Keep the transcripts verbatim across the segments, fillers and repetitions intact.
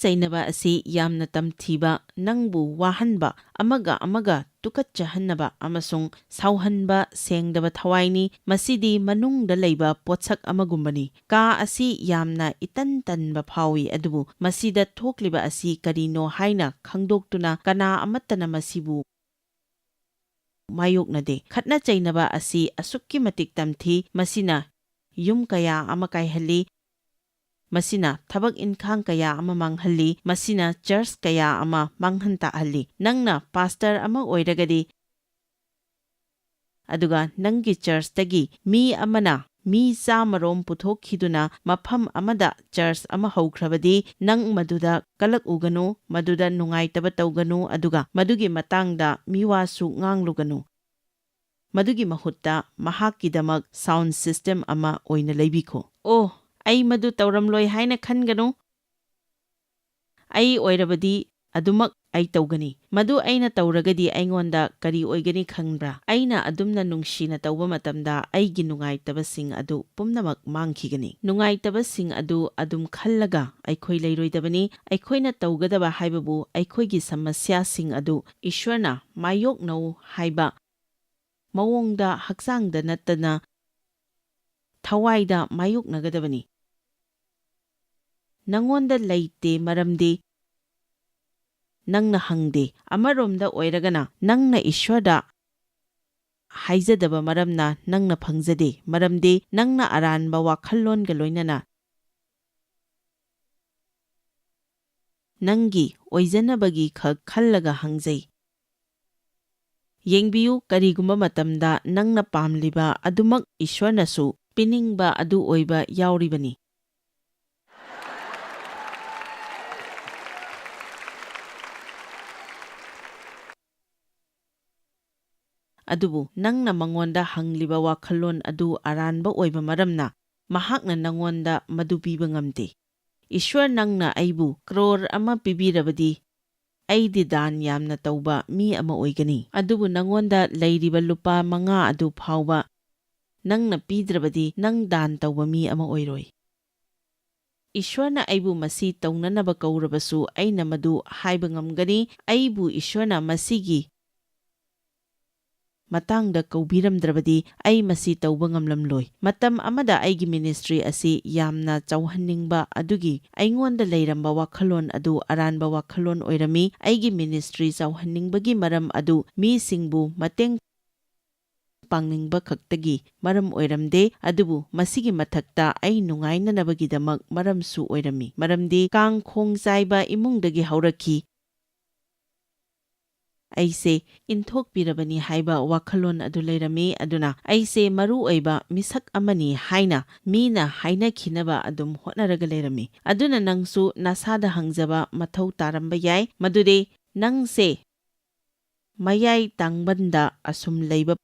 ꯆꯩꯅꯕ ꯑꯁꯤ ꯌꯥꯝꯅ ꯇꯝꯊꯤꯕ, ꯅꯪꯕꯨ ꯋꯥꯍꯟꯕ, ꯑꯃꯒ ꯑꯃꯒ ꯇꯨꯀꯠꯆꯍꯟꯅꯕ ꯑꯃꯁꯨꯡ ꯁꯥꯎꯍꯟꯕ ꯁꯦꯡꯗꯕ ꯊꯋꯥꯏꯅꯤ꯫ ꯃꯁꯤꯗꯤ ꯃꯅꯨꯡꯗ ꯂꯩꯕ ꯄꯣꯠꯁꯛ ꯑꯃꯒꯨꯝꯕꯅꯤ꯫ ꯀꯥ ꯑꯁꯤ ꯌꯥꯝꯅ ꯏꯇꯟ ꯇꯟꯕ ꯐꯥꯎꯏ, ꯑꯗꯨꯕꯨ ꯃꯁꯤꯗ ꯊꯣꯛꯂꯤꯕ ꯑꯁꯤ ꯀꯔꯤꯅꯣ ꯍꯥꯏꯅ ꯈꯪꯗꯣꯛꯇꯨꯅ ꯀꯅꯥ ꯑꯃꯠꯇꯅ ꯃꯁꯤꯕꯨ ꯃꯥꯌꯣꯛꯅꯗꯦ꯫ ꯈꯠꯅ ꯆꯩꯅꯕ ꯑꯁꯤ ꯑꯁꯨꯛꯀꯤ ꯃꯇꯤꯛ ꯇꯝꯊꯤ, ꯃꯁꯤꯅ ꯌꯨꯝ ꯀꯌꯥ ꯑꯃ ꯀꯥꯏꯍꯜꯂꯤ, ꯃꯁꯤꯅ ꯊꯕꯛ ꯏꯟꯈꯥꯡ ꯀꯌꯥ ꯑꯃ ꯃꯥꯡꯍꯜꯂꯤ, ꯃꯁꯤꯅ ꯆꯔꯆ ꯀꯌꯥ ꯑꯃ ꯃꯥꯡꯍꯟ ꯇꯥꯛꯍꯜꯂꯤ꯫ ꯅꯪꯅ ꯄꯥꯁꯇꯔ ꯑꯃ ꯑꯣꯏꯔꯒꯗꯤ, ꯑꯗꯨꯒ ꯅꯪꯒꯤ ꯆꯔꯆꯇꯒꯤ ꯃꯤ ꯑꯃꯅ ꯃꯤ ꯆꯥꯃꯔꯣꯝ ꯄꯨꯊꯣꯛꯈꯤꯗꯨꯅ ꯃꯐꯝ ꯑꯃꯗ ꯆꯔꯆ ꯑꯃ ꯍꯧꯈ꯭ꯔꯕꯗꯤ, ꯅꯪ ꯃꯗꯨꯗ ꯀꯂꯛꯎꯒꯅꯨ, ꯃꯗꯨꯗ ꯅꯨꯡꯉꯥꯏꯇꯕ ꯇꯧꯒꯅꯨ, ꯑꯗꯨꯒ ꯃꯗꯨꯒꯤ ꯃꯇꯥꯡꯗ ꯃꯤꯋꯥꯁꯨ ꯉꯥꯡꯂꯨꯒꯅꯨ꯫ ꯃꯗꯨꯒꯤ ꯃꯍꯨꯠꯇ ꯃꯍꯥꯛꯀꯤꯗꯃꯛ ꯁꯥꯎꯟꯗ ꯁꯤꯁꯇꯦꯝ ꯑꯃ ꯑꯣꯏꯅ ꯂꯩꯕꯤꯈꯣ꯫ ꯑꯣ, ꯑꯩ ꯃꯗꯨ ꯇꯧꯔꯝꯂꯣꯏ ꯍꯥꯏꯅ ꯈꯟꯒꯅꯨ꯫ ꯑꯩ ꯑꯣꯏꯔꯕꯗꯤ ꯑꯗꯨꯃꯛ ꯑꯩ ꯇꯧꯒꯅꯤ꯫ ꯃꯗꯨ ꯑꯩꯅ ꯇꯧꯔꯒꯗꯤ ꯑꯩꯉꯣꯟꯗ ꯀꯔꯤ ꯑꯣꯏꯒꯅꯤ ꯈꯪꯕ꯭ꯔꯥ? ꯑꯩꯅ ꯑꯗꯨꯝꯅ ꯅꯨꯡꯁꯤꯅ ꯇꯧꯕ ꯃꯇꯝꯗ ꯑꯩꯒꯤ ꯅꯨꯡꯉꯥꯏꯇꯕꯁꯤꯡ ꯑꯗꯨ ꯄꯨꯝꯅꯃꯛ ꯃꯥꯡꯈꯤꯒꯅꯤ꯫ ꯅꯨꯡꯉꯥꯏꯇꯕꯁꯤꯡ ꯑꯗꯨ ꯑꯗꯨꯝ ꯈꯜꯂꯒ ꯑꯩꯈꯣꯏ ꯂꯩꯔꯣꯏꯗꯕꯅꯤ꯫ ꯑꯩꯈꯣꯏꯅ ꯇꯧꯒꯗꯕ ꯍꯥꯏꯕꯕꯨ ꯑꯩꯈꯣꯏꯒꯤ ꯁꯃꯁ꯭ꯌꯥꯁꯤꯡ ꯑꯗꯨ ꯏꯁ꯭ꯋꯔꯅ ꯃꯥꯌꯣꯛꯅꯧ ꯍꯥꯏꯕ ꯃꯑꯣꯡꯗ ꯍꯛꯆꯥꯡꯗ ꯅꯠꯇꯅ ꯊꯋꯥꯏꯗ ꯃꯥꯌꯣꯛꯅꯒꯗꯕꯅꯤ꯫ ꯅꯉꯣꯟꯗ ꯂꯩꯇꯦ ꯃꯔꯝꯗꯤ ꯅꯪꯅ ꯍꯪꯗꯦ꯫ ꯑꯃꯔꯣꯝꯗ ꯑꯣꯏꯔꯒꯅ ꯅꯪꯅ ꯏꯁ꯭ꯋꯔꯗ ꯍꯥꯏꯖꯗꯕ ꯃꯔꯝꯅ ꯅꯪꯅ ꯐꯪꯖꯗꯦ, ꯃꯔꯝꯗꯤ ꯅꯪꯅ ꯑꯔꯥꯟꯕ ꯋꯥꯈꯜꯂꯣꯟꯒ ꯂꯣꯏꯅꯅ ꯅꯪꯒꯤ ꯑꯣꯏꯖꯅꯕꯒꯤ ꯈꯛ ꯈꯜꯂꯒ ꯍꯪꯖꯩ꯫ ꯌꯦꯡꯕꯤꯌꯨ, ꯀꯔꯤꯒꯨꯝꯕ ꯃꯇꯝꯗ ꯅꯪꯅ ꯄꯥꯝꯂꯤꯕ ꯑꯗꯨꯃꯛ ꯏꯁ꯭ꯋꯔꯅꯁꯨ ꯄꯤꯅꯤꯡꯕ ꯑꯗꯨ ꯑꯣꯏꯕ ꯌꯥꯎꯔꯤꯕꯅꯤ꯫ ꯑꯗꯨꯕꯨ ꯅꯪꯅ ꯃꯉꯣꯟꯗ ꯍꯪꯂꯤꯕ ꯋꯥꯈꯜꯂꯣꯟ ꯑꯗꯨ ꯑꯔꯥꯟꯕ ꯑꯣꯏꯕ ꯃꯔꯝꯅ, ꯃꯍꯥꯛꯅ ꯅꯉꯣꯟꯗ ꯃꯗꯨ ꯄꯤꯕ ꯉꯝꯗꯦ꯫ ꯏꯁ꯭ꯋꯔ, ꯅꯪꯅ ꯑꯩꯕꯨ ꯀ꯭ꯔꯣꯔ ꯑꯃ ꯄꯤꯕꯤꯔꯕꯗꯤ, ꯑꯩꯗꯤ ꯗꯥꯟ ꯌꯥꯝꯅ ꯇꯧꯕ ꯃꯤ ꯑꯃ ꯑꯣꯏꯒꯅꯤ꯫ ꯑꯗꯨꯕꯨ ꯅꯉꯣꯟꯗ ꯂꯩꯔꯤꯕ ꯂꯨꯄꯥ ꯃꯉꯥ ꯑꯗꯨ ꯐꯥꯎꯕ ꯅꯪꯅ ꯄꯤꯗ꯭ꯔꯕꯗꯤ, ꯅꯪ ꯗꯥꯟ ꯇꯧꯕ ꯃꯤ ꯑꯃ ꯑꯣꯏꯔꯣꯏ꯫ ꯏꯁ꯭ꯋꯔꯅ ꯑꯩꯕꯨ ꯃꯁꯤ ꯇꯧꯅꯅꯕ ꯀꯧꯔꯕꯁꯨ ꯑꯩꯅ ꯃꯗꯨ ꯍꯥꯏꯕ ꯉꯝꯒꯅꯤ꯫ ꯑꯩꯕꯨ ꯏꯁ꯭ꯋꯔꯅ ꯃꯁꯤꯒꯤ ꯃꯇꯥꯡꯗ ꯀꯧꯕꯤꯔꯝꯗ꯭ꯔꯕꯗꯤ ꯑꯩ ꯃꯁꯤ ꯇꯧꯕ ꯉꯝꯂꯝꯂꯣꯏ꯫ ꯃꯇꯝ ꯑꯃꯗ ꯑꯩꯒꯤ ꯃꯤꯅꯤꯁꯇ꯭ꯔꯤ ꯑꯁꯤ ꯌꯥꯝꯅ ꯆꯥꯎꯍꯟꯅꯤꯡꯕ ꯑꯗꯨꯒꯤ ꯑꯩꯉꯣꯟꯗ ꯂꯩꯔꯝꯕ ꯋꯥꯈꯜꯂꯣꯟ ꯑꯗꯨ ꯑꯔꯥꯟꯕ ꯋꯥꯈꯜꯂꯣꯟ ꯑꯣꯏꯔꯝꯃꯤ꯫ ꯑꯩꯒꯤ ꯃꯤꯅꯤꯁꯇ꯭ꯔꯤ ꯆꯥꯎꯍꯟꯅꯤꯡꯕꯒꯤ ꯃꯔꯝ ꯑꯗꯨ ꯃꯤꯁꯤꯡꯕꯨ ꯃꯇꯦꯡ ꯄꯥꯡꯅꯤꯡꯕ ꯈꯛꯇꯒꯤ ꯃꯔꯝ ꯑꯣꯏꯔꯝꯗꯦ, ꯑꯗꯨꯕꯨ ꯃꯁꯤꯒꯤ ꯃꯊꯛꯇ ꯑꯩ ꯅꯨꯡꯉꯥꯏꯅꯅꯕꯒꯤꯗꯃꯛ ꯃꯔꯝꯁꯨ ꯑꯣꯏꯔꯝꯃꯤ꯫ ꯃꯔꯝꯗꯤ ꯀꯥꯡ ꯈꯣꯡ ꯆꯥꯏꯕ ꯏꯃꯨꯡꯗꯒꯤ ꯍꯧꯔꯛꯈꯤ꯫ ꯑꯩꯁꯦ ꯏꯟꯊꯣꯛꯄꯤꯔꯕꯅꯤ ꯍꯥꯏꯕ ꯋꯥꯈꯜꯂꯣꯟ ꯑꯗꯨ ꯂꯩꯔꯝꯃꯤ, ꯑꯗꯨꯅ ꯑꯩꯁꯦ ꯃꯔꯨ ꯑꯣꯏꯕ ꯃꯤꯁꯛ ꯑꯃꯅꯤ ꯍꯥꯏꯅ ꯃꯤꯅ ꯍꯥꯏꯅꯈꯤꯅꯕ ꯑꯗꯨꯝ ꯍꯣꯠꯅꯔꯒ ꯂꯩꯔꯝꯃꯤ꯫ ꯑꯗꯨꯅ ꯅꯪꯁꯨ ꯅꯁꯥꯗ ꯍꯪꯖꯕ ꯃꯊꯧ ꯇꯥꯔꯝꯕ ꯌꯥꯏ, ꯃꯗꯨꯗꯤ ꯅꯪꯁꯦ ꯃꯌꯥꯏ ꯇꯥꯡꯕꯟꯗ ꯑꯁꯨꯝ ꯂꯩꯕ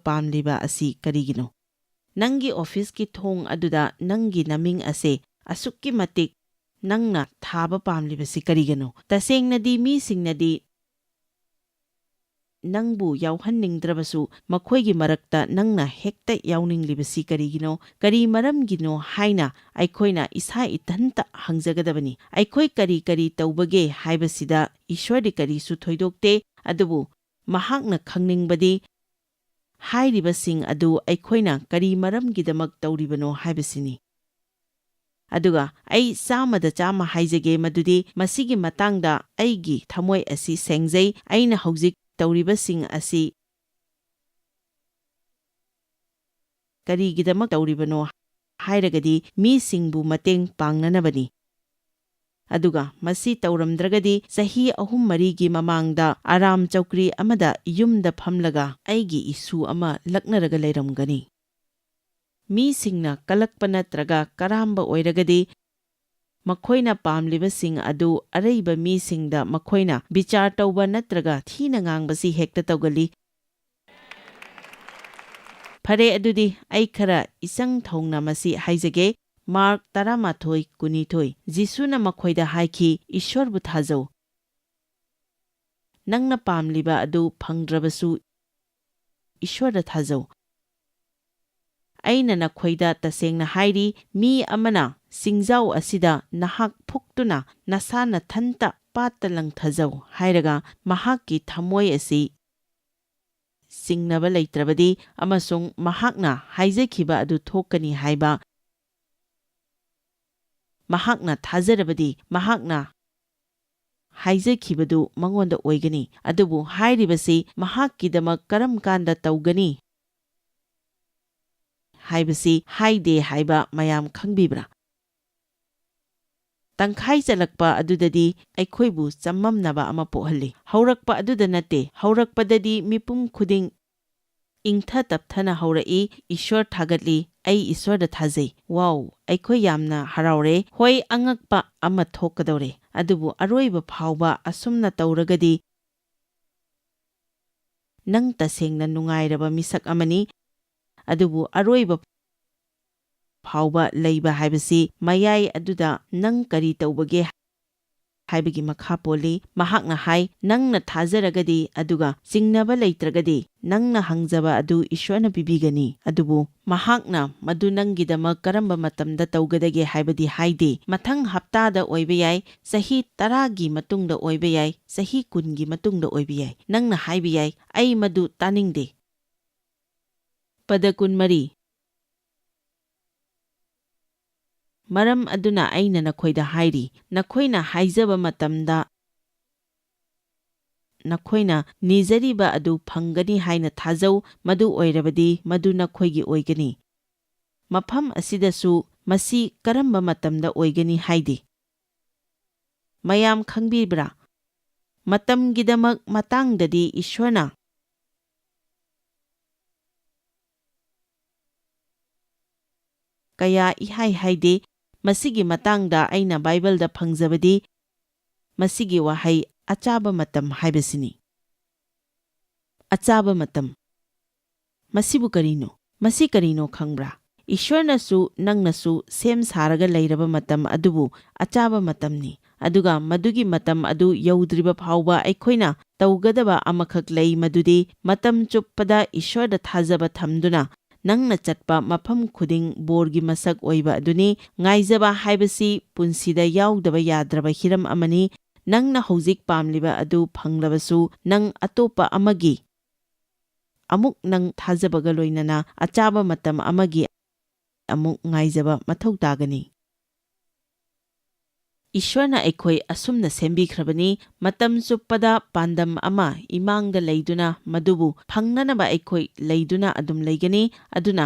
ꯄꯥꯝꯂꯤꯕ ꯑꯁꯤ ꯀꯔꯤꯒꯤꯅꯣ? ꯅꯪꯒꯤ ꯑꯣꯐꯤꯁꯀꯤ ꯊꯣꯡ ꯑꯗꯨꯗ ꯅꯪꯒꯤ ꯅꯃꯤꯡ ꯑꯁꯦ ꯑꯁꯨꯛꯀꯤ ꯃꯇꯤꯛ ꯅꯪꯅ ꯊꯥꯕ ꯄꯥꯝꯂꯤꯕꯁꯤ ꯀꯔꯤꯒꯤꯅꯣ? ꯇꯁꯦꯡꯅꯗꯤ ꯃꯤꯁꯤꯡꯅꯗꯤ ꯅꯪꯕꯨ ꯌꯥꯎꯍꯟꯅꯤꯡꯗ꯭ꯔꯕꯁꯨ, ꯃꯈꯣꯏꯒꯤ ꯃꯔꯛꯇ ꯅꯪꯅ ꯍꯦꯛꯇ ꯌꯥꯎꯅꯤꯡꯂꯤꯕꯁꯤ ꯀꯔꯤꯒꯤꯅꯣ? ꯀꯔꯤ ꯃꯔꯝꯒꯤꯅꯣ ꯍꯥꯏꯅ ꯑꯩꯈꯣꯏꯅ ꯏꯁꯥ ꯏꯊꯟꯇ ꯍꯪꯖꯒꯗꯕꯅꯤ꯫ ꯑꯩꯈꯣꯏ ꯀꯔꯤ ꯀꯔꯤ ꯇꯧꯕꯒꯦ ꯍꯥꯏꯕꯁꯤꯗ ꯏꯁ꯭ꯋꯔꯗꯤ ꯀꯔꯤꯁꯨ ꯊꯣꯏꯗꯣꯛꯇꯦ, ꯑꯗꯨꯕꯨ ꯃꯍꯥꯛꯅ ꯈꯪꯅꯤꯡꯕꯗꯤ ꯍꯥꯏꯔꯤꯕꯁꯤꯡ ꯑꯗꯨ ꯑꯩꯈꯣꯏꯅ ꯀꯔꯤ ꯃꯔꯝꯒꯤꯗꯃꯛ ꯇꯧꯔꯤꯕꯅꯣ ꯍꯥꯏꯕꯁꯤꯅꯤ꯫ ꯑꯗꯨꯒ ꯑꯩ ꯆꯥꯝꯃꯗ ꯆꯥꯝꯃ ꯍꯥꯏꯖꯒꯦ ꯃꯗꯨꯗꯤ ꯃꯁꯤꯒꯤ ꯃꯇꯥꯡꯗ ꯑꯩꯒꯤ ꯊꯃꯣꯏ ꯑꯁꯤ ꯁꯦꯡꯖꯩ꯫ ꯑꯩꯅ ꯍꯧꯖꯤꯛ ꯇꯧꯔꯤꯕꯁꯤꯡ ꯑꯁꯤ ꯀꯔꯤꯒꯤꯗꯃꯛ ꯇꯧꯔꯤꯕꯅꯣ ꯍꯥꯏꯔꯒꯗꯤ ꯃꯤꯁꯤꯡꯕꯨ ꯃꯇꯦꯡ ꯄꯥꯡꯅꯅꯕꯅꯤ꯫ ꯑꯗꯨꯒ ꯃꯁꯤ ꯇꯧꯔꯝꯗ꯭ꯔꯒꯗꯤ ꯆꯍꯤ ꯑꯍꯨꯝ ꯃꯔꯤꯒꯤ ꯃꯃꯥꯡꯗ ꯑꯔꯥꯝ ꯆꯧꯀ꯭ꯔꯤ ꯑꯃꯗ ꯌꯨꯝꯗ ꯐꯝꯂꯒ ꯑꯩꯒꯤ ꯏꯁꯨ ꯑꯃ ꯂꯛꯅꯔꯒ ꯂꯩꯔꯝꯒꯅꯤ꯫ ꯃꯤꯁꯤꯡꯅ ꯀꯂꯛꯄ ꯅꯠꯇ꯭ꯔꯒ ꯀꯔꯥꯝꯕ ꯑꯣꯏꯔꯒꯗꯤ, ꯃꯈꯣꯏꯅ ꯄꯥꯝꯂꯤꯕꯁꯤꯡ ꯑꯗꯨ ꯑꯔꯩꯕ ꯃꯤꯁꯤꯡꯗ ꯃꯈꯣꯏꯅ ꯕꯤꯆꯥꯔ ꯇꯧꯕ ꯅꯠꯇ꯭ꯔꯒ ꯊꯤꯅ ꯉꯥꯡꯕꯁꯤ ꯍꯦꯛꯇ ꯇꯧꯒꯜꯂꯤ꯫ ꯐꯔꯦ, ꯑꯗꯨꯗꯤ ꯑꯩ ꯈꯔ ꯏꯆꯪ ꯊꯧꯅ ꯃꯁꯤ ꯍꯥꯏꯖꯒꯦ꯫ ꯃꯥꯔꯛ ꯇꯔꯥꯃꯥꯊꯣꯏ ꯀꯨꯟꯅꯤꯊꯣꯏ, ꯖꯤꯁꯨꯅ ꯃꯈꯣꯏꯗ ꯍꯥꯏꯈꯤ, "ꯏꯁ꯭ꯋꯔꯕꯨ ꯊꯥꯖꯧ꯫ ꯅꯪꯅ ꯄꯥꯝꯂꯤꯕ ꯑꯗꯨ ꯐꯪꯗ꯭ꯔꯕꯁꯨ ꯏꯁ꯭ꯋꯔꯗ ꯊꯥꯖꯧ"꯫ ꯑꯩꯅ ꯅꯈꯣꯏꯗ ꯇꯁꯦꯡꯅ ꯍꯥꯏꯔꯤ, ꯃꯤ ꯑꯃꯅ ꯆꯤꯡꯖꯥꯎ ꯑꯁꯤꯗ ꯅꯍꯥꯛ ꯐꯨꯛꯇꯨꯅ ꯅꯁꯥ ꯅꯊꯟꯇ ꯄꯥꯠꯇ ꯂꯪꯊꯖꯧ ꯍꯥꯏꯔꯒ ꯃꯍꯥꯛꯀꯤ ꯊꯃꯣꯏ ꯑꯁꯤ ꯆꯤꯡꯅꯕ ꯂꯩꯇ꯭ꯔꯕꯗꯤ ꯑꯃꯁꯨꯡ ꯃꯍꯥꯛꯅ ꯍꯥꯏꯖꯈꯤꯕ ꯑꯗꯨ ꯊꯣꯛꯀꯅꯤ ꯍꯥꯏꯕ ꯃꯍꯥꯛꯅ ꯊꯥꯖꯔꯕꯗꯤ, ꯃꯍꯥꯛꯅ ꯍꯥꯏꯖꯈꯤꯕꯗꯨ ꯃꯉꯣꯟꯗ ꯑꯣꯏꯒꯅꯤ꯫ ꯑꯗꯨꯕꯨ ꯍꯥꯏꯔꯤꯕꯁꯤ ꯃꯍꯥꯛꯀꯤꯗꯃꯛ ꯀꯔꯝ ꯀꯥꯟꯗ ꯇꯧꯒꯅꯤ ꯍꯥꯏꯕꯁꯤ ꯍꯥꯏꯗꯦ ꯍꯥꯏꯕ ꯃꯌꯥꯝ ꯈꯪꯕꯤꯕ꯭ꯔꯥ? ꯇꯪꯈꯥꯏ ꯆꯜꯂꯛꯄ ꯑꯗꯨꯗꯗꯤ ꯑꯩꯈꯣꯏꯕꯨ ꯆꯃꯝꯅꯕ ꯑꯃ ꯄꯣꯛꯍꯜꯂꯤ꯫ ꯍꯧꯔꯛꯄ ꯑꯗꯨꯗ ꯅꯠꯇꯦ, ꯍꯧꯔꯛꯄꯗꯗꯤ ꯃꯤꯄꯨꯝ ꯈꯨꯗꯤꯡ ꯏꯪꯊ ꯇꯞꯊꯅ ꯍꯧꯔꯛꯏ, "ꯏꯁ꯭ꯋꯔ ꯊꯥꯒꯠꯂꯤ, ꯑꯩ ꯏꯁ꯭ꯋꯔꯗ ꯊꯥꯖꯩ꯫ ꯋꯥꯎ, ꯑꯩꯈꯣꯏ ꯌꯥꯝꯅ ꯍꯔꯥꯎꯔꯦ꯫" ꯍꯣꯏ, ꯑꯉꯛꯄ ꯑꯃ ꯊꯣꯛꯀꯗꯧꯔꯦ꯫ ꯑꯗꯨꯕꯨ ꯑꯔꯣꯏꯕ ꯐꯥꯎꯕ ꯑꯁꯨꯝꯅ ꯇꯧꯔꯒꯗꯤ ꯅꯪ ꯇꯁꯦꯡꯅ ꯅꯨꯡꯉꯥꯏꯔꯕ ꯃꯤꯁꯛ ꯑꯃꯅꯤ꯫ ꯑꯗꯨꯕꯨ ꯑꯔꯣꯏꯕ ꯐꯥꯎꯕ ꯂꯩꯕ ꯍꯥꯏꯕꯁꯤ ꯃꯌꯥꯏ ꯑꯗꯨꯗ ꯅꯪ ꯀꯔꯤ ꯇꯧꯕꯒꯦ ꯍꯥꯏꯕꯒꯤ ꯃꯈꯥ ꯄꯣꯜꯂꯤ꯫ ꯃꯍꯥꯛꯅ ꯍꯥꯏ, "ꯅꯪꯅ ꯊꯥꯖꯔꯒꯗꯤ, ꯑꯗꯨꯒ ꯆꯤꯡꯅꯕ ꯂꯩꯇ꯭ꯔꯒꯗꯤ, ꯅꯪꯅ ꯍꯪꯖꯕ ꯑꯗꯨ ꯏꯁ꯭ꯋꯔꯅ ꯄꯤꯕꯤꯒꯅꯤ꯫" ꯑꯗꯨꯕꯨ ꯃꯍꯥꯛꯅ ꯃꯗꯨ ꯅꯪꯒꯤꯗꯃꯛ ꯀꯔꯝꯕ ꯃꯇꯝꯗ ꯇꯧꯒꯗꯒꯦ ꯍꯥꯏꯕꯗꯤ ꯍꯥꯏꯗꯦ꯫ ꯃꯊꯪ ꯍꯞꯇꯥꯗ ꯑꯣꯏꯕ ꯌꯥꯏ, ꯆꯍꯤ ꯇꯔꯥꯒꯤ ꯃꯇꯨꯡꯗ ꯑꯣꯏꯕ ꯌꯥꯏ, ꯆꯍꯤ ꯀꯨꯟꯒꯤ ꯃꯇꯨꯡꯗ ꯑꯣꯏꯕ ꯌꯥꯏ꯫ ꯅꯪꯅ ꯍꯥꯏꯕ ꯌꯥꯏ, "ꯑꯩ ꯃꯗꯨ ꯇꯥꯅꯤꯡꯗꯦ꯫" ꯄꯗ ꯀꯨꯟꯃꯔꯤ꯫ ꯃꯔꯝ ꯑꯗꯨꯅ ꯑꯩꯅ ꯅꯈꯣꯏꯗ ꯍꯥꯏꯔꯤ, ꯅꯈꯣꯏꯅ ꯍꯥꯏꯖꯕ ꯃꯇꯝꯗ ꯅꯈꯣꯏꯅ ꯅꯤꯖꯔꯤꯕ ꯑꯗꯨ ꯐꯪꯒꯅꯤ ꯍꯥꯏꯅ ꯊꯥꯖꯧ, ꯃꯗꯨ ꯑꯣꯏꯔꯕꯗꯤ ꯃꯗꯨ ꯅꯈꯣꯏꯒꯤ ꯑꯣꯏꯒꯅꯤ꯫ ꯃꯐꯝ ꯑꯁꯤꯗꯁꯨ ꯃꯁꯤ ꯀꯔꯝꯕ ꯃꯇꯝꯗ ꯑꯣꯏꯒꯅꯤ ꯍꯥꯏꯗꯦ꯫ ꯃꯌꯥꯝ ꯈꯪꯕꯤꯕ꯭ꯔꯥ? ꯃꯇꯝꯒꯤꯗꯃꯛ ꯃꯇꯥꯡꯗꯗꯤ ꯏꯁ꯭ꯋꯔꯅ ꯀꯌꯥ ꯏꯍꯥꯏ ꯍꯥꯏꯗꯦ꯫ ꯃꯁꯤꯒꯤ ꯃꯇꯥꯡꯗ ꯑꯩꯅ ꯕꯥꯏꯕꯜꯗ ꯐꯪꯖꯕꯗꯤ ꯃꯁꯤꯒꯤ ꯋꯥꯍꯩ "ꯑꯆꯥꯕ ꯃꯇꯝ" ꯍꯥꯏꯕꯁꯤꯅꯤ꯫ ꯑꯆꯥꯕ ꯃꯇꯝ꯫ ꯃꯁꯤꯕꯨ ꯀꯔꯤꯅꯣ? ꯃꯁꯤ ꯀꯔꯤꯅꯣ ꯈꯪꯕ꯭ꯔꯥ? ꯏꯁ꯭ꯋꯔꯅꯁꯨ ꯅꯪꯅꯁꯨ ꯁꯦꯝ ꯁꯥꯔꯒ ꯂꯩꯔꯕ ꯃꯇꯝ ꯑꯗꯨꯕꯨ ꯑꯆꯥꯕ ꯃꯇꯝꯅꯤ꯫ ꯑꯗꯨꯒ ꯃꯗꯨꯒꯤ ꯃꯇꯝ ꯑꯗꯨ ꯌꯧꯗ꯭ꯔꯤꯕ ꯐꯥꯎꯕ ꯑꯩꯈꯣꯏꯅ ꯇꯧꯒꯗꯕ ꯑꯃꯈꯛ ꯂꯩ, ꯃꯗꯨꯗꯤ ꯃꯇꯝ ꯆꯨꯞꯄꯗ ꯏꯁ꯭ꯋꯔꯗ ꯊꯥꯖꯕ ꯊꯝꯗꯨꯅ ꯅꯪꯅ ꯆꯠꯄ ꯃꯐꯝ ꯈꯨꯗꯤꯡ ꯕꯣꯔꯒꯤ ꯃꯁꯛ ꯑꯣꯏꯕ ꯑꯗꯨꯅꯤ꯫ ꯉꯥꯏꯖꯕ ꯍꯥꯏꯕꯁꯤ ꯄꯨꯟꯁꯤꯗ ꯌꯥꯎꯗꯕ ꯌꯥꯗ꯭ꯔꯕ ꯍꯤꯔꯝ ꯑꯃꯅꯤ꯫ ꯅꯪꯅ ꯍꯧꯖꯤꯛ ꯄꯥꯝꯂꯤꯕ ꯑꯗꯨ ꯐꯪꯂꯕꯁꯨ, ꯅꯪ ꯑꯇꯣꯞꯄ ꯑꯃꯒꯤ ꯑꯃꯨꯛ ꯅꯪ ꯊꯥꯖꯕꯒ ꯂꯣꯏꯅꯅ ꯑꯆꯥꯕ ꯃꯇꯝ ꯑꯃꯒꯤ ꯑꯃꯨꯛ ꯉꯥꯏꯖꯕ ꯃꯊꯧ ꯇꯥꯒꯅꯤ꯫ ꯏꯁ꯭ꯋꯔꯅ ꯑꯩꯈꯣꯏ ꯑꯁꯨꯝꯅ ꯁꯦꯝꯕꯤꯈ꯭ꯔꯕꯅꯤ, ꯃꯇꯝ ꯆꯨꯞꯄꯗ ꯄꯥꯟꯗꯝ ꯑꯃ ꯏꯃꯥꯡꯗ ꯂꯩꯗꯨꯅ ꯃꯗꯨꯕꯨ ꯐꯪꯅꯅꯕ ꯑꯩꯈꯣꯏ ꯂꯩꯗꯨꯅ ꯑꯗꯨꯝ ꯂꯩꯒꯅꯤ꯫ ꯑꯗꯨꯅ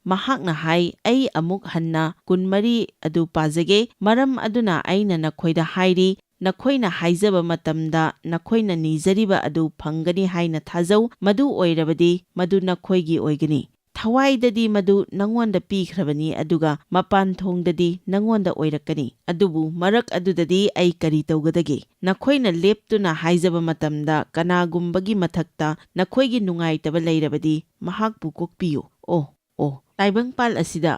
ꯃꯍꯥꯛꯅ ꯍꯥꯏ, "ꯑꯩ ꯑꯃꯨꯛ ꯍꯟꯅ ꯀꯨꯟꯃꯔꯤ ꯑꯗꯨ ꯄꯥꯖꯒꯦ, ꯃꯔꯝ ꯑꯗꯨꯅ ꯑꯩꯅ ꯅꯈꯣꯏꯗ ꯍꯥꯏꯔꯤ, ꯅꯈꯣꯏꯅ ꯍꯥꯏꯖꯕ ꯃꯇꯝꯗ ꯅꯈꯣꯏꯅ ꯅꯤꯖꯔꯤꯕ ꯑꯗꯨ ꯐꯪꯒꯅꯤ ꯍꯥꯏꯅ ꯊꯥꯖꯧ, ꯃꯗꯨ ꯑꯣꯏꯔꯕꯗꯤ ꯃꯗꯨ ꯅꯈꯣꯏꯒꯤ ꯑꯣꯏꯒꯅꯤ꯫ ꯊꯋꯥꯏꯗꯗꯤ ꯃꯗꯨ ꯅꯉꯣꯟꯗ ꯄꯤꯈ꯭ꯔꯕꯅꯤ, ꯑꯗꯨꯒ ꯃꯄꯥꯟ ꯊꯣꯡꯗꯗꯤ ꯅꯉꯣꯟꯗ ꯑꯣꯏꯔꯛꯀꯅꯤ꯫ ꯑꯗꯨꯕꯨ ꯃꯔꯛ ꯑꯗꯨꯗꯗꯤ ꯑꯩ ꯀꯔꯤ ꯇꯧꯒꯗꯒꯦ? ꯅꯈꯣꯏꯅ ꯂꯦꯞꯇꯨꯅ ꯍꯥꯏꯖꯕ ꯃꯇꯝꯗ ꯀꯅꯥꯒꯨꯝꯕꯒꯤ ꯃꯊꯛꯇ ꯅꯈꯣꯏꯒꯤ ꯅꯨꯡꯉꯥꯏꯇꯕ ꯂꯩꯔꯕꯗꯤ ꯃꯍꯥꯛꯄꯨ ꯀꯣꯛꯄꯤꯌꯨ꯫" ꯑꯣ, ꯑꯣ, ꯇꯥꯏꯕꯪꯄꯥꯜ ꯑꯁꯤꯗ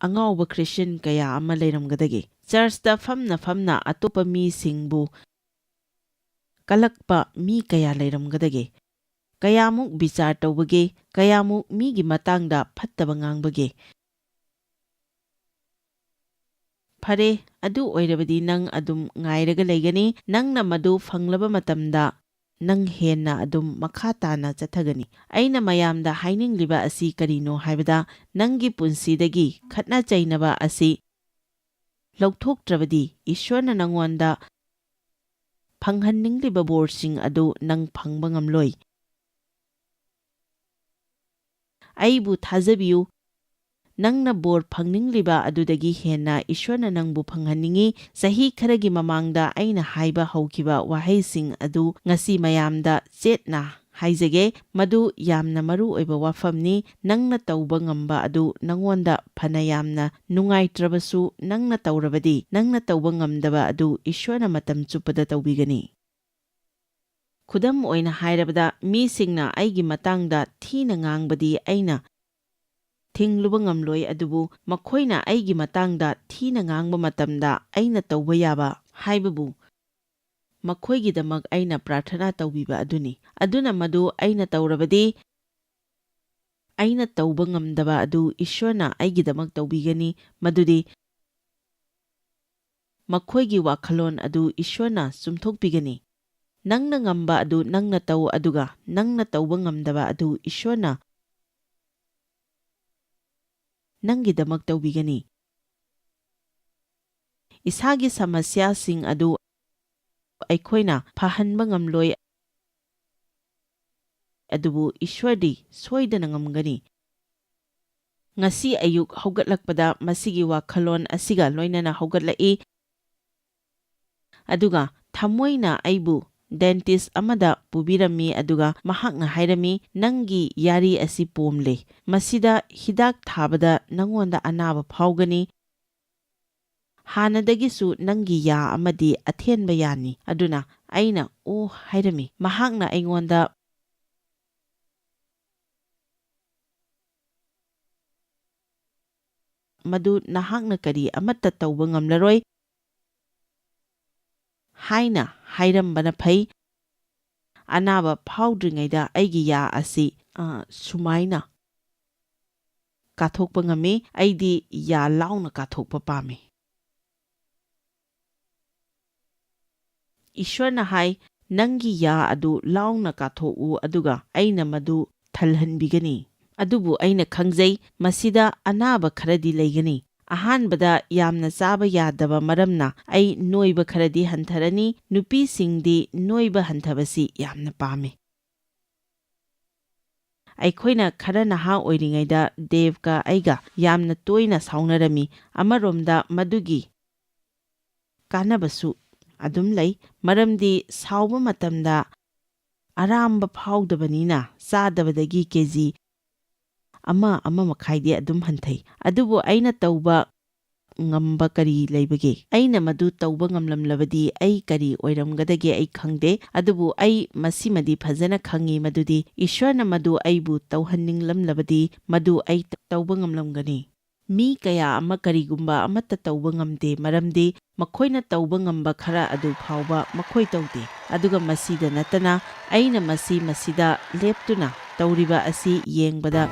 ꯑꯉꯥꯎꯕ ꯈ꯭ꯔꯤꯁꯇꯤꯌꯟ ꯀꯌꯥ ꯑꯃ ꯂꯩꯔꯝꯒꯗꯒꯦ? ꯆꯔꯆꯇ ꯐꯝꯅ ꯐꯝꯅ ꯑꯇꯣꯞꯄ ꯃꯤꯁꯤꯡꯕꯨ ꯀꯂꯛꯄ ꯃꯤ ꯀꯌꯥ ꯂꯩꯔꯝꯒꯗꯒꯦ? ꯀꯌꯥꯃꯨꯛ ꯕꯤꯆꯥꯔ ꯇꯧꯕꯒꯦ? ꯀꯌꯥꯃꯨꯛ ꯃꯤꯒꯤ ꯃꯇꯥꯡꯗ ꯐꯠꯇꯕ ꯉꯥꯡꯕꯒꯦ? ꯐꯔꯦ, ꯑꯗꯨ ꯑꯣꯏꯔꯕꯗꯤ ꯅꯪ ꯑꯗꯨꯝ ꯉꯥꯏꯔꯒ ꯂꯩꯒꯅꯤ꯫ ꯅꯪꯅ ꯃꯗꯨ ꯐꯪꯂꯕ ꯃꯇꯝꯗ ꯅꯪ ꯍꯦꯟꯅ ꯑꯗꯨꯝ ꯃꯈꯥ ꯇꯥꯅ ꯆꯠꯊꯒꯅꯤ꯫ ꯑꯩꯅ ꯃꯌꯥꯝꯗ ꯍꯥꯏꯅꯤꯡꯂꯤꯕ ꯑꯁꯤ ꯀꯔꯤꯅꯣ ꯍꯥꯏꯕꯗ, ꯅꯪꯒꯤ ꯄꯨꯟꯁꯤꯗꯒꯤ ꯈꯠꯅ ꯆꯩꯅꯕ ꯑꯁꯤ ꯂꯧꯊꯣꯛꯇ꯭ꯔꯕꯗꯤ, ꯏꯁ꯭ꯋꯔꯅ ꯅꯪꯉꯣꯟꯗ ꯐꯪꯍꯟꯅꯤꯡꯂꯤꯕ ꯕꯣꯔꯁꯤꯡ ꯑꯗꯨ ꯅꯪ ꯐꯪꯕ ꯉꯝꯂꯣꯏ꯫ ꯑꯩꯕꯨ ꯊꯥꯖꯕꯤꯌꯨ, ꯅꯪꯅ ꯕꯣꯔ ꯐꯪꯅꯤꯡꯂꯤꯕ ꯑꯗꯨꯗꯒꯤ ꯍꯦꯟꯅ ꯏꯁ꯭ꯋꯔꯅ ꯅꯪꯕꯨ ꯐꯪꯍꯟꯅꯤꯡꯏ꯫ ꯆꯍꯤ ꯈꯔꯒꯤ ꯃꯃꯥꯡꯗ ꯑꯩꯅ ꯍꯥꯏꯕ ꯍꯧꯈꯤꯕ ꯋꯥꯍꯩꯁꯤꯡ ꯑꯗꯨ ꯉꯁꯤ ꯃꯌꯥꯝꯗ ꯆꯦꯠꯅ ꯍꯥꯏꯖꯒꯦ꯫ ꯃꯗꯨ ꯌꯥꯝꯅ ꯃꯔꯨ ꯑꯣꯏꯕ ꯋꯥꯐꯝꯅꯤ꯫ ꯅꯪꯅ ꯇꯧꯕ ꯉꯝꯕ ꯑꯗꯨ ꯅꯪꯉꯣꯟꯗ ꯐꯅ ꯌꯥꯝꯅ ꯅꯨꯡꯉꯥꯏꯇ꯭ꯔꯕꯁꯨ, ꯅꯪꯅ ꯇꯧꯔꯕꯗꯤ, ꯅꯪꯅ ꯇꯧꯕ ꯉꯝꯗꯕ ꯑꯗꯨ ꯏꯁ꯭ꯋꯔꯅ ꯃꯇꯝ ꯆꯨꯞꯄꯗ ꯇꯧꯕꯤꯒꯅꯤ꯫ ꯈꯨꯗꯝ ꯑꯣꯏꯅ ꯍꯥꯏꯔꯕꯗ, ꯃꯤꯁꯤꯡꯅ ꯑꯩꯒꯤ ꯃꯇꯥꯡꯗ ꯊꯤꯅ ꯉꯥꯡꯕꯗꯤ ꯑꯩꯅ ꯊꯤꯡꯂꯨꯕ ꯉꯝꯂꯣꯏ, ꯑꯗꯨꯕꯨ ꯃꯈꯣꯏꯅ ꯑꯩꯒꯤ ꯃꯇꯥꯡꯗ ꯊꯤꯅ ꯉꯥꯡꯕ ꯃꯇꯝꯗ ꯑꯩꯅ ꯇꯧꯕ ꯌꯥꯕ ꯍꯥꯏꯕꯕꯨ ꯃꯈꯣꯏꯒꯤꯗꯃꯛ ꯑꯩꯅ ꯄ꯭ꯔꯥꯔꯊꯅꯥ ꯇꯧꯕꯤꯕ ꯑꯗꯨꯅꯤ꯫ ꯑꯗꯨꯅ ꯃꯗꯨ ꯑꯩꯅ ꯇꯧꯔꯕꯗꯤ, ꯑꯩꯅ ꯇꯧꯕ ꯉꯝꯗꯕ ꯑꯗꯨ ꯏꯁ꯭ꯋꯔꯅ ꯑꯩꯒꯤꯗꯃꯛ ꯇꯧꯕꯤꯒꯅꯤ, ꯃꯗꯨꯗꯤ ꯃꯈꯣꯏꯒꯤ ꯋꯥꯈꯜꯂꯣꯟ ꯑꯗꯨ ꯏꯁ꯭ꯋꯔꯅ ꯆꯨꯝꯊꯣꯛꯄꯤꯒꯅꯤ꯫ ꯅꯪꯅ ꯉꯝꯕ ꯑꯗꯨ ꯅꯪꯅ ꯇꯧ, ꯑꯗꯨꯒ ꯅꯪꯅ ꯇꯧꯕ ꯉꯝꯗꯕ ꯑꯗꯨ ꯏꯁ꯭ꯋꯔꯅ ꯅꯪꯒꯤꯗꯃꯛ ꯇꯧꯕꯤꯒꯅꯤ꯫ ꯏꯁꯥꯒꯤ ꯁꯃꯁ꯭ꯌꯥꯁꯤꯡ ꯑꯗꯨ ꯑꯩꯈꯣꯏꯅ ꯐꯍꯟꯕ ꯉꯝꯂꯣꯏ, ꯑꯗꯨꯕꯨ ꯏꯁ꯭ꯋꯔꯗꯤ ꯁꯣꯏꯗꯅ ꯉꯝꯒꯅꯤ꯫ ꯉꯁꯤ ꯑꯌꯨꯛ ꯍꯧꯒꯠꯂꯛꯄꯗ ꯃꯁꯤꯒꯤ ꯋꯥꯈꯜꯂꯣꯟ ꯑꯁꯤꯒ ꯂꯣꯏꯅꯅ ꯍꯧꯒꯠꯂꯛꯏ, ꯑꯗꯨꯒ ꯊꯃꯣꯏꯅ ꯑꯩꯕꯨ dentist ꯑꯃꯗ ꯄꯨꯕꯤꯔꯝꯃꯤ, ꯑꯗꯨꯒ ꯃꯍꯥꯛꯅ ꯍꯥꯏꯔꯝꯃꯤ, "ꯅꯪꯒꯤ ꯌꯥꯔꯤ ꯑꯁꯤ ꯄꯣꯝꯂꯦ꯫ ꯃꯁꯤꯗ ꯍꯤꯗꯥꯛ ꯊꯥꯕꯗ ꯅꯉꯣꯟꯗ ꯑꯅꯥꯕ ꯐꯥꯎꯒꯅꯤ꯫ ꯍꯥꯟꯅꯗꯒꯤꯁꯨ ꯅꯪꯒꯤ ꯌꯥ ꯑꯃꯗꯤ ꯑꯊꯦꯟꯕ ꯌꯥꯅꯤ꯫" ꯑꯗꯨꯅ ꯑꯩꯅ "ꯑꯣ" ꯍꯥꯏꯔꯝꯃꯤ꯫ ꯃꯍꯥꯛꯅ ꯑꯩꯉꯣꯟꯗ "ꯃꯗꯨ ꯅꯍꯥꯛꯅ ꯀꯔꯤ ꯑꯃꯠꯇ ꯇꯧꯕ ꯉꯝꯂꯔꯣꯏ" ꯍꯥꯏꯅ ꯍꯥꯏꯔꯝꯕꯅ ꯐꯩ꯫ ꯑꯅꯥꯕ ꯐꯥꯎꯗ꯭ꯔꯤꯉꯩꯗ ꯑꯩꯒꯤ ꯌꯥ ꯑꯁꯤ, ꯑ, ꯁꯨꯃꯥꯏꯅ ꯀꯥꯊꯣꯛꯄ ꯉꯝꯃꯤ꯫ ꯑꯩꯗꯤ ꯌꯥ ꯂꯥꯎꯅ ꯀꯥꯊꯣꯛꯄ ꯄꯥꯝꯃꯤ꯫ ꯏꯁ꯭ꯋꯔꯅ ꯍꯥꯏ, "ꯅꯪꯒꯤ ꯌꯥ ꯑꯗꯨ ꯂꯥꯎꯅ ꯀꯥꯊꯣꯛꯎ, ꯑꯗꯨꯒ ꯑꯩꯅ ꯃꯗꯨ ꯊꯜꯍꯟꯕꯤꯒꯅꯤ꯫" ꯑꯗꯨꯕꯨ ꯑꯩꯅ ꯈꯪꯖꯩ, ꯃꯁꯤꯗ ꯑꯅꯥꯕ ꯈꯔꯗꯤ ꯂꯩꯒꯅꯤ꯫ ꯑꯍꯥꯟꯕꯗ, ꯌꯥꯝꯅ ꯆꯥꯕ ꯌꯥꯗꯕ ꯃꯔꯝꯅ ꯑꯩ ꯅꯣꯏꯕ ꯈꯔꯗꯤ ꯍꯟꯊꯔꯅꯤ꯫ ꯅꯨꯄꯤꯁꯤꯡꯗꯤ ꯅꯣꯏꯕ ꯍꯟꯊꯕꯁꯤ ꯌꯥꯝꯅ ꯄꯥꯝꯃꯤ꯫ ꯑꯩꯈꯣꯏꯅ ꯈꯔ ꯅꯍꯥ ꯑꯣꯏꯔꯤꯉꯩꯗ ꯗꯦꯕꯀ ꯑꯩꯒ ꯌꯥꯝꯅ ꯇꯣꯏꯅ ꯁꯥꯎꯅꯔꯝꯃꯤ꯫ ꯑꯃꯔꯣꯝꯗ, ꯃꯗꯨꯒꯤ ꯀꯥꯟꯅꯕꯁꯨ ꯑꯗꯨꯝ ꯂꯩ, ꯃꯔꯝꯗꯤ ꯁꯥꯎꯕ ꯃꯇꯝꯗ ꯑꯔꯥꯝꯕ ꯐꯥꯎꯗꯕꯅꯤꯅ ꯆꯥꯗꯕꯗꯒꯤ ꯀꯦꯖꯤ ꯑꯃ, ꯑꯃ ꯃꯈꯥꯏꯗꯤ ꯑꯗꯨꯝ ꯍꯟꯊꯩ꯫ ꯑꯗꯨꯕꯨ ꯑꯩꯅ ꯇꯧꯕ ꯉꯝꯕ ꯀꯔꯤ ꯂꯩꯕꯒꯦ? ꯑꯩꯅ ꯃꯗꯨ ꯇꯧꯕ ꯉꯝꯂꯝꯂꯕꯗꯤ ꯑꯩ ꯀꯔꯤ ꯑꯣꯏꯔꯝꯒꯗꯒꯦ ꯑꯩ ꯈꯪꯗꯦ꯫ ꯑꯗꯨꯕꯨ ꯑꯩ ꯃꯁꯤꯃꯗꯤ ꯐꯖꯅ ꯈꯪꯏ, ꯃꯗꯨꯗꯤ ꯏꯁ꯭ꯋꯔꯅ ꯃꯗꯨ ꯑꯩꯕꯨ ꯇꯧꯍꯟꯅꯤꯡꯂꯝꯂꯕꯗꯤ ꯃꯗꯨ ꯑꯩ ꯇꯧꯕ ꯉꯝꯂꯝꯒꯅꯤ꯫ ꯃꯤ ꯀꯌꯥ ꯑꯃ ꯀꯔꯤꯒꯨꯝꯕ ꯑꯃꯠꯇ ꯇꯧꯕ ꯉꯝꯗꯦ, ꯃꯔꯝꯗꯤ ꯃꯈꯣꯏꯅ ꯇꯧꯕ ꯉꯝꯕ ꯈꯔ ꯑꯗꯨ ꯐꯥꯎꯕ ꯃꯈꯣꯏ ꯇꯧꯗꯦ꯫ ꯑꯗꯨꯒ ꯃꯁꯤꯗ ꯅꯠꯇꯅ, ꯑꯩꯅ ꯃꯁꯤ ꯃꯁꯤꯗ ꯂꯦꯞꯇꯨꯅ ꯇꯧꯔꯤꯕ ꯑꯁꯤ ꯌꯦꯡꯕꯗ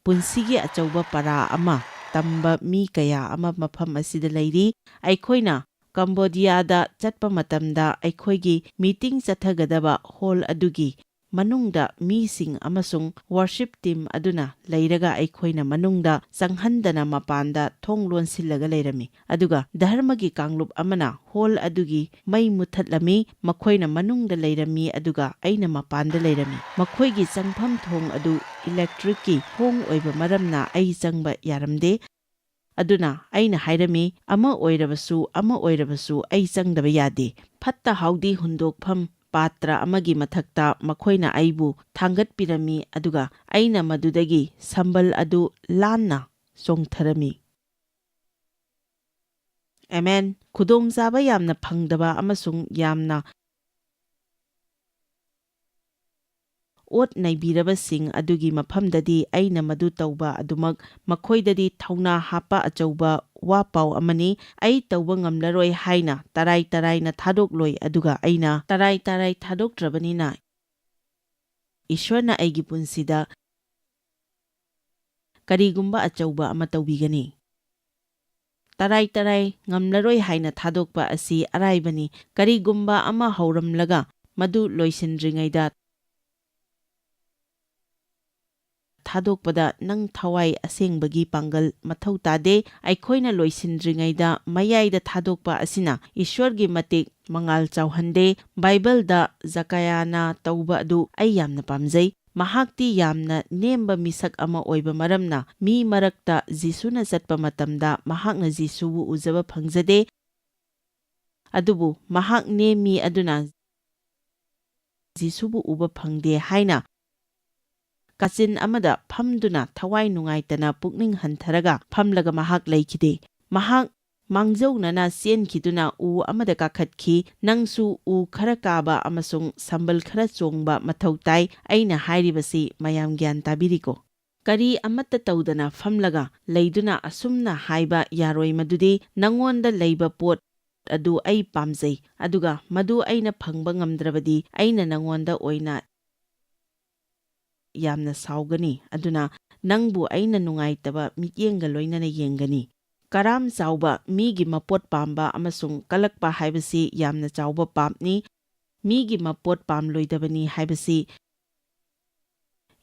ꯄꯨꯟꯁꯤꯒꯤ ꯑꯆꯧꯕ ꯄꯔꯥ ꯑꯃ ꯇꯝꯕ ꯃꯤ ꯀꯌꯥ ꯑꯃ ꯃꯐꯝ ꯑꯁꯤꯗ ꯂꯩꯔꯤ꯫ ꯑꯩꯈꯣꯏꯅ ꯀꯝꯕꯣꯗꯤꯌꯥꯗ ꯆꯠꯄ ꯃꯇꯝꯗ ꯑꯩꯈꯣꯏꯒꯤ ꯃꯤꯇꯤꯡ ꯆꯠꯊꯒꯗꯕ ꯍꯣꯜ ꯑꯗꯨꯒꯤ ꯃꯅꯨꯡꯗ ꯃꯤꯁꯤꯡ ꯑꯃꯁꯨꯡ ꯋꯥꯔꯁꯤꯞ ꯇꯤꯝ ꯑꯗꯨꯅ ꯂꯩꯔꯒ ꯑꯩꯈꯣꯏꯅ ꯃꯅꯨꯡꯗ ꯆꯪꯍꯟꯗꯅ ꯃꯄꯥꯟꯗ ꯊꯣꯡ ꯂꯣꯟꯁꯤꯜꯂꯒ ꯂꯩꯔꯝꯃꯤ꯫ ꯑꯗꯨꯒ ꯙꯔꯃꯒꯤ ꯀꯥꯡꯂꯨꯞ ꯑꯃꯅ ꯍꯣꯜ ꯑꯗꯨꯒꯤ ꯃꯩ ꯃꯨꯊꯠꯂꯝꯃꯤ꯫ ꯃꯈꯣꯏꯅ ꯃꯅꯨꯡꯗ ꯂꯩꯔꯝꯃꯤ, ꯑꯗꯨꯒ ꯑꯩꯅ ꯃꯄꯥꯟꯗ ꯂꯩꯔꯝꯃꯤ꯫ ꯃꯈꯣꯏꯒꯤ ꯆꯪꯐꯝ ꯊꯣꯡ ꯑꯗꯨ ꯏꯂꯦꯛꯇ꯭ꯔꯤꯛꯀꯤ ꯊꯣꯡ ꯑꯣꯏꯕ ꯃꯔꯝꯅ ꯑꯩ ꯆꯪꯕ ꯌꯥꯔꯝꯗꯦ꯫ ꯑꯗꯨꯅ ꯑꯩꯅ ꯍꯥꯏꯔꯝꯃꯤ, "ꯑꯃ ꯑꯣꯏꯔꯕꯁꯨ, ꯑꯃ ꯑꯣꯏꯔꯕꯁꯨ ꯑꯩ ꯆꯪꯗꯕ ꯌꯥꯗꯦ꯫" ꯐꯠꯇ ꯍꯥꯎꯗꯤ ꯍꯨꯟꯗꯣꯛꯐꯝ ꯄꯥꯇ꯭ꯔ ꯑꯃꯒꯤ ꯃꯊꯛꯇ ꯃꯈꯣꯏꯅ ꯑꯩꯕꯨ ꯊꯥꯡꯒꯠꯄꯤꯔꯝꯃꯤ, ꯑꯗꯨꯒ ꯑꯩꯅ ꯃꯗꯨꯗꯒꯤ ꯁꯝꯕꯜ ꯑꯗꯨ ꯂꯥꯟꯅ ꯆꯣꯡꯊꯔꯝꯃꯤ꯫ ꯑꯦꯃꯦꯟ꯫ ꯈꯨꯗꯣꯡꯆꯥꯕ ꯌꯥꯝꯅ ꯐꯪꯗꯕ ꯑꯃꯁꯨꯡ ꯌꯥꯝꯅ ꯑꯣꯠ ꯅꯩꯕꯤꯔꯕꯁꯤꯡ ꯑꯗꯨꯒꯤ ꯃꯐꯝꯗꯗꯤ ꯑꯩꯅ ꯃꯗꯨ ꯇꯧꯕ ꯑꯗꯨꯃꯛ ꯃꯈꯣꯏꯗꯗꯤ ꯊꯧꯅꯥ ꯍꯥꯞꯄ ꯑꯆꯧꯕ ꯋꯥ ꯄꯥꯎ ꯑꯃꯅꯤ꯫ ꯑꯩ ꯇꯧꯕ ꯉꯝꯂꯔꯣꯏ ꯍꯥꯏꯅ ꯇꯔꯥꯏ ꯇꯔꯥꯏꯅ ꯊꯥꯗꯣꯛꯂꯣꯏ, ꯑꯗꯨꯒ ꯑꯩꯅ ꯇꯔꯥꯏ ꯇꯔꯥꯏ ꯊꯥꯗꯣꯛꯇ꯭ꯔꯕꯅꯤꯅ ꯏꯁ꯭ꯋꯔꯅ ꯑꯩꯒꯤ ꯄꯨꯟꯁꯤꯗ ꯀꯔꯤꯒꯨꯝꯕ ꯑꯆꯧꯕ ꯑꯃ ꯇꯧꯕꯤꯒꯅꯤ꯫ ꯇꯔꯥꯏ ꯇꯔꯥꯏ ꯉꯝꯂꯔꯣꯏ ꯍꯥꯏꯅ ꯊꯥꯗꯣꯛꯄ ꯑꯁꯤ ꯑꯔꯥꯏꯕꯅꯤ꯫ ꯀꯔꯤꯒꯨꯝꯕ ꯑꯃ ꯍꯧꯔꯝꯂꯒ ꯃꯗꯨ ꯂꯣꯏꯁꯤꯟꯗ꯭ꯔꯤꯉꯩꯗ ꯊꯥꯗꯣꯛꯄꯗ ꯅꯪ ꯊꯋꯥꯏ ꯑꯁꯦꯡꯕꯒꯤ ꯄꯥꯡꯒꯜ ꯃꯊꯧ ꯇꯥꯗꯦ꯫ ꯑꯩꯈꯣꯏꯅ ꯂꯣꯏꯁꯤꯟꯗ꯭ꯔꯤꯉꯩꯗ ꯃꯌꯥꯏꯗ ꯊꯥꯗꯣꯛꯄ ꯑꯁꯤꯅ ꯏꯁ꯭ꯋꯔꯒꯤ ꯃꯇꯤꯛ ꯃꯉꯥꯜ ꯆꯥꯎꯍꯟꯗꯦ꯫ ꯕꯥꯏꯕꯜꯗ ꯖꯀꯌꯥꯅ ꯇꯧꯕ ꯑꯗꯨ ꯑꯩ ꯌꯥꯝꯅ ꯄꯥꯝꯖꯩ꯫ ꯃꯍꯥꯛꯇꯤ ꯌꯥꯝꯅ ꯅꯦꯝꯕ ꯃꯤꯁꯛ ꯑꯃ ꯑꯣꯏꯕ ꯃꯔꯝꯅ ꯃꯤ ꯃꯔꯛꯇ ꯖꯤꯁꯨꯅ ꯆꯠꯄ ꯃꯇꯝꯗ ꯃꯍꯥꯛꯅ ꯖꯤꯁꯨꯕꯨ ꯎꯖꯕ ꯐꯪꯖꯗꯦ꯫ ꯑꯗꯨꯕꯨ ꯃꯍꯥꯛ ꯅꯦꯝꯃꯤ ꯑꯗꯨꯅ ꯖꯤꯁꯨꯕꯨ ꯎꯕ ꯐꯪꯗꯦ ꯍꯥꯏꯅ ꯀꯥꯆꯤꯟ ꯑꯃꯗ ꯐꯝꯗꯨꯅ ꯊꯋꯥꯏ ꯅꯨꯡꯉꯥꯏꯇꯅ ꯄꯨꯛꯅꯤꯡ ꯍꯟꯊꯔꯒ ꯐꯝꯂꯒ ꯃꯍꯥꯛ ꯂꯩꯈꯤꯗꯦ꯫ ꯃꯍꯥꯛ ꯃꯥꯡꯖꯧꯅꯅ ꯆꯦꯟꯈꯤꯗꯨꯅ ꯎ ꯑꯃꯗ ꯀꯥꯈꯠꯈꯤ꯫ ꯅꯪꯁꯨ ꯎ ꯈꯔ ꯀꯥꯕ ꯑꯃꯁꯨꯡ ꯁꯝꯕꯜ ꯈꯔ ꯆꯣꯡꯕ ꯃꯊꯧ ꯇꯥꯏ꯫ ꯑꯩꯅ ꯍꯥꯏꯔꯤꯕꯁꯤ ꯃꯌꯥꯝ ꯒ꯭ꯌꯥꯟ ꯇꯥꯕꯤꯔꯤꯀꯣ? ꯀꯔꯤ ꯑꯃꯠꯇ ꯇꯧꯗꯅ ꯐꯝꯂꯒ ꯂꯩꯗꯨꯅ ꯑꯁꯨꯝꯅ ꯍꯥꯏꯕ ꯌꯥꯔꯣꯏ, ꯃꯗꯨꯗꯤ ꯅꯉꯣꯟꯗ ꯂꯩꯕ ꯄꯣꯠ ꯑꯗꯨ ꯑꯩ ꯄꯥꯝꯖꯩ, ꯑꯗꯨꯒ ꯃꯗꯨ ꯑꯩꯅ ꯐꯪꯕ ꯉꯝꯗ꯭ꯔꯕꯗꯤ ꯑꯩꯅ ꯅꯉꯣꯟꯗ ꯑꯣꯏꯅ ꯌꯥꯝꯅ ꯁꯥꯎꯒꯅꯤ꯫ ꯑꯗꯨꯅ ꯅꯪꯕꯨ ꯑꯩꯅ ꯅꯨꯡꯉꯥꯏꯇꯕ ꯃꯤꯠꯌꯦꯡꯒ ꯂꯣꯏꯅꯅ ꯌꯦꯡꯒꯅꯤ꯫ ꯀꯔꯥꯝ ꯆꯥꯎꯕ, ꯃꯤꯒꯤ ꯃꯄꯣꯠ ꯄꯥꯝꯕ ꯑꯃꯁꯨꯡ ꯀꯂꯛꯄ ꯍꯥꯏꯕꯁꯤ ꯌꯥꯝꯅ ꯆꯥꯎꯕ ꯄꯥꯞꯅꯤ꯫ ꯃꯤꯒꯤ ꯃꯄꯣꯠ ꯄꯥꯝꯂꯣꯏꯗꯕꯅꯤ ꯍꯥꯏꯕꯁꯤ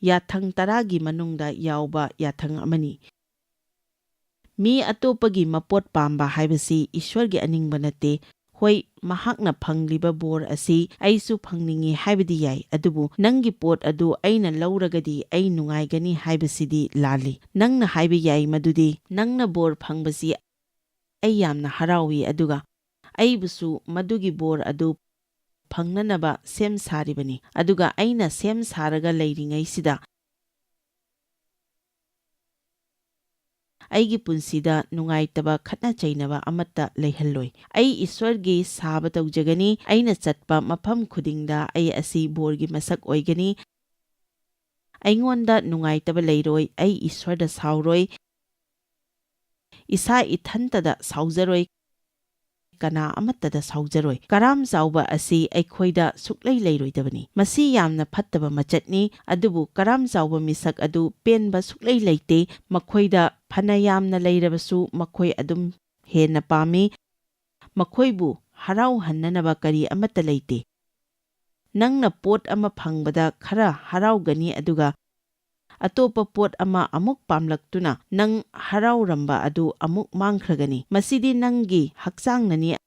ꯌꯥꯊꯪ ꯇꯔꯥꯒꯤ ꯃꯅꯨꯡꯗ ꯌꯥꯎꯕ ꯌꯥꯊꯪ ꯑꯃꯅꯤ꯫ ꯃꯤ ꯑꯇꯣꯞꯄꯒꯤ ꯃꯄꯣꯠ ꯄꯥꯝꯕ ꯍꯥꯏꯕꯁꯤ ꯏꯁ꯭ꯋꯔꯒꯤ ꯑꯅꯤꯡꯕ ꯅꯠꯇꯦ꯫ ꯍꯣꯏ, ꯃꯍꯥꯛꯅ ꯐꯪꯂꯤꯕ ꯕꯣꯔ ꯑꯁꯤ ꯑꯩꯁꯨ ꯐꯪꯅꯤꯡꯏ ꯍꯥꯏꯕꯗꯤ ꯌꯥꯏ, ꯑꯗꯨꯕꯨ ꯅꯪꯒꯤ ꯄꯣꯠ ꯑꯗꯨ ꯑꯩꯅ ꯂꯧꯔꯒꯗꯤ ꯑꯩ ꯅꯨꯡꯉꯥꯏꯒꯅꯤ ꯍꯥꯏꯕꯁꯤꯗꯤ ꯂꯥꯜꯂꯤ꯫ ꯅꯪꯅ ꯍꯥꯏꯕ ꯌꯥꯏ ꯃꯗꯨꯗꯤ ꯅꯪꯅ ꯕꯣꯔ ꯐꯪꯕꯁꯤ ꯑꯩ ꯌꯥꯝꯅ ꯍꯔꯥꯎꯏ, ꯑꯗꯨꯒ ꯑꯩꯕꯨꯁꯨ ꯃꯗꯨꯒꯤ ꯕꯣꯔ ꯑꯗꯨ ꯐꯪꯅꯅꯕ ꯁꯦꯝ ꯁꯥꯔꯤꯕꯅꯤ, ꯑꯗꯨꯒ ꯑꯩꯅ ꯁꯦꯝ ꯁꯥꯔꯒ ꯂꯩꯔꯤꯉꯩꯁꯤꯗ ꯑꯩꯒꯤ ꯄꯨꯟꯁꯤꯗ ꯅꯨꯡꯉꯥꯏꯇꯕ ꯈꯠꯅ ꯆꯩꯅꯕ ꯑꯃꯠꯇ ꯂꯩꯍꯜꯂꯣꯏ꯫ ꯑꯩ ꯏꯁ꯭ꯋꯔꯒꯤ ꯁꯥꯕ ꯇꯧꯖꯒꯅꯤ꯫ ꯑꯩꯅ ꯆꯠꯄ ꯃꯐꯝ ꯈꯨꯗꯤꯡꯗ ꯑꯩ ꯑꯁꯤ ꯕꯣꯔꯒꯤ ꯃꯁꯛ ꯑꯣꯏꯒꯅꯤ꯫ ꯑꯩꯉꯣꯟꯗ ꯅꯨꯡꯉꯥꯏꯇꯕ ꯂꯩꯔꯣꯏ꯫ ꯑꯩ ꯏꯁ꯭ꯋꯔꯗ ꯁꯥꯎꯔꯣꯏ꯫ ꯏꯁꯥ ꯏꯊꯟꯇꯗ ꯁꯥꯎꯖꯔꯣꯏ꯫ ꯀꯅꯥ ꯑꯃꯠꯇꯗ ꯁꯥꯎꯖꯔꯣꯏ꯫ ꯀꯔꯥꯝ ꯆꯥꯎꯕ ꯑꯁꯤ ꯑꯩꯈꯣꯏꯗ ꯁꯨꯛꯂꯩ ꯂꯩꯔꯣꯏꯗꯕꯅꯤ꯫ ꯃꯁꯤ ꯌꯥꯝꯅ ꯐꯠꯇꯕ ꯃꯆꯠꯅꯤ, ꯑꯗꯨꯕꯨ ꯀꯔꯥꯝ ꯆꯥꯎꯕ ꯃꯤꯁꯛ ꯑꯗꯨ ꯄꯦꯟꯕ ꯁꯨꯛꯂꯩ ꯂꯩꯇꯦ꯫ ꯃꯈꯣꯏꯗ ꯐꯅ ꯌꯥꯝꯅ ꯂꯩꯔꯕꯁꯨ ꯃꯈꯣꯏ ꯑꯗꯨꯝ ꯍꯦꯟꯅ ꯄꯥꯝꯃꯤ꯫ ꯃꯈꯣꯏꯕꯨ ꯍꯔꯥꯎꯍꯟꯅꯅꯕ ꯀꯔꯤ ꯑꯃꯠꯇ ꯂꯩꯇꯦ꯫ ꯅꯪꯅ ꯄꯣꯠ ꯑꯃ ꯐꯪꯕꯗ ꯈꯔ ꯍꯔꯥꯎꯒꯅꯤ, ꯑꯗꯨꯒ ꯑꯇꯣꯞꯄ ꯄꯣꯠ ꯑꯃ ꯑꯃꯨꯛ ꯄꯥꯝꯂꯛꯇꯨꯅ ꯅꯪ ꯍꯔꯥꯎꯔꯝꯕ ꯑꯗꯨ ꯑꯃꯨꯛ ꯃꯥꯡꯈ꯭ꯔꯒꯅꯤ꯫ ꯃꯁꯤꯗꯤ ꯅꯪꯒꯤ ꯍꯛꯆꯥꯡꯅꯅꯤ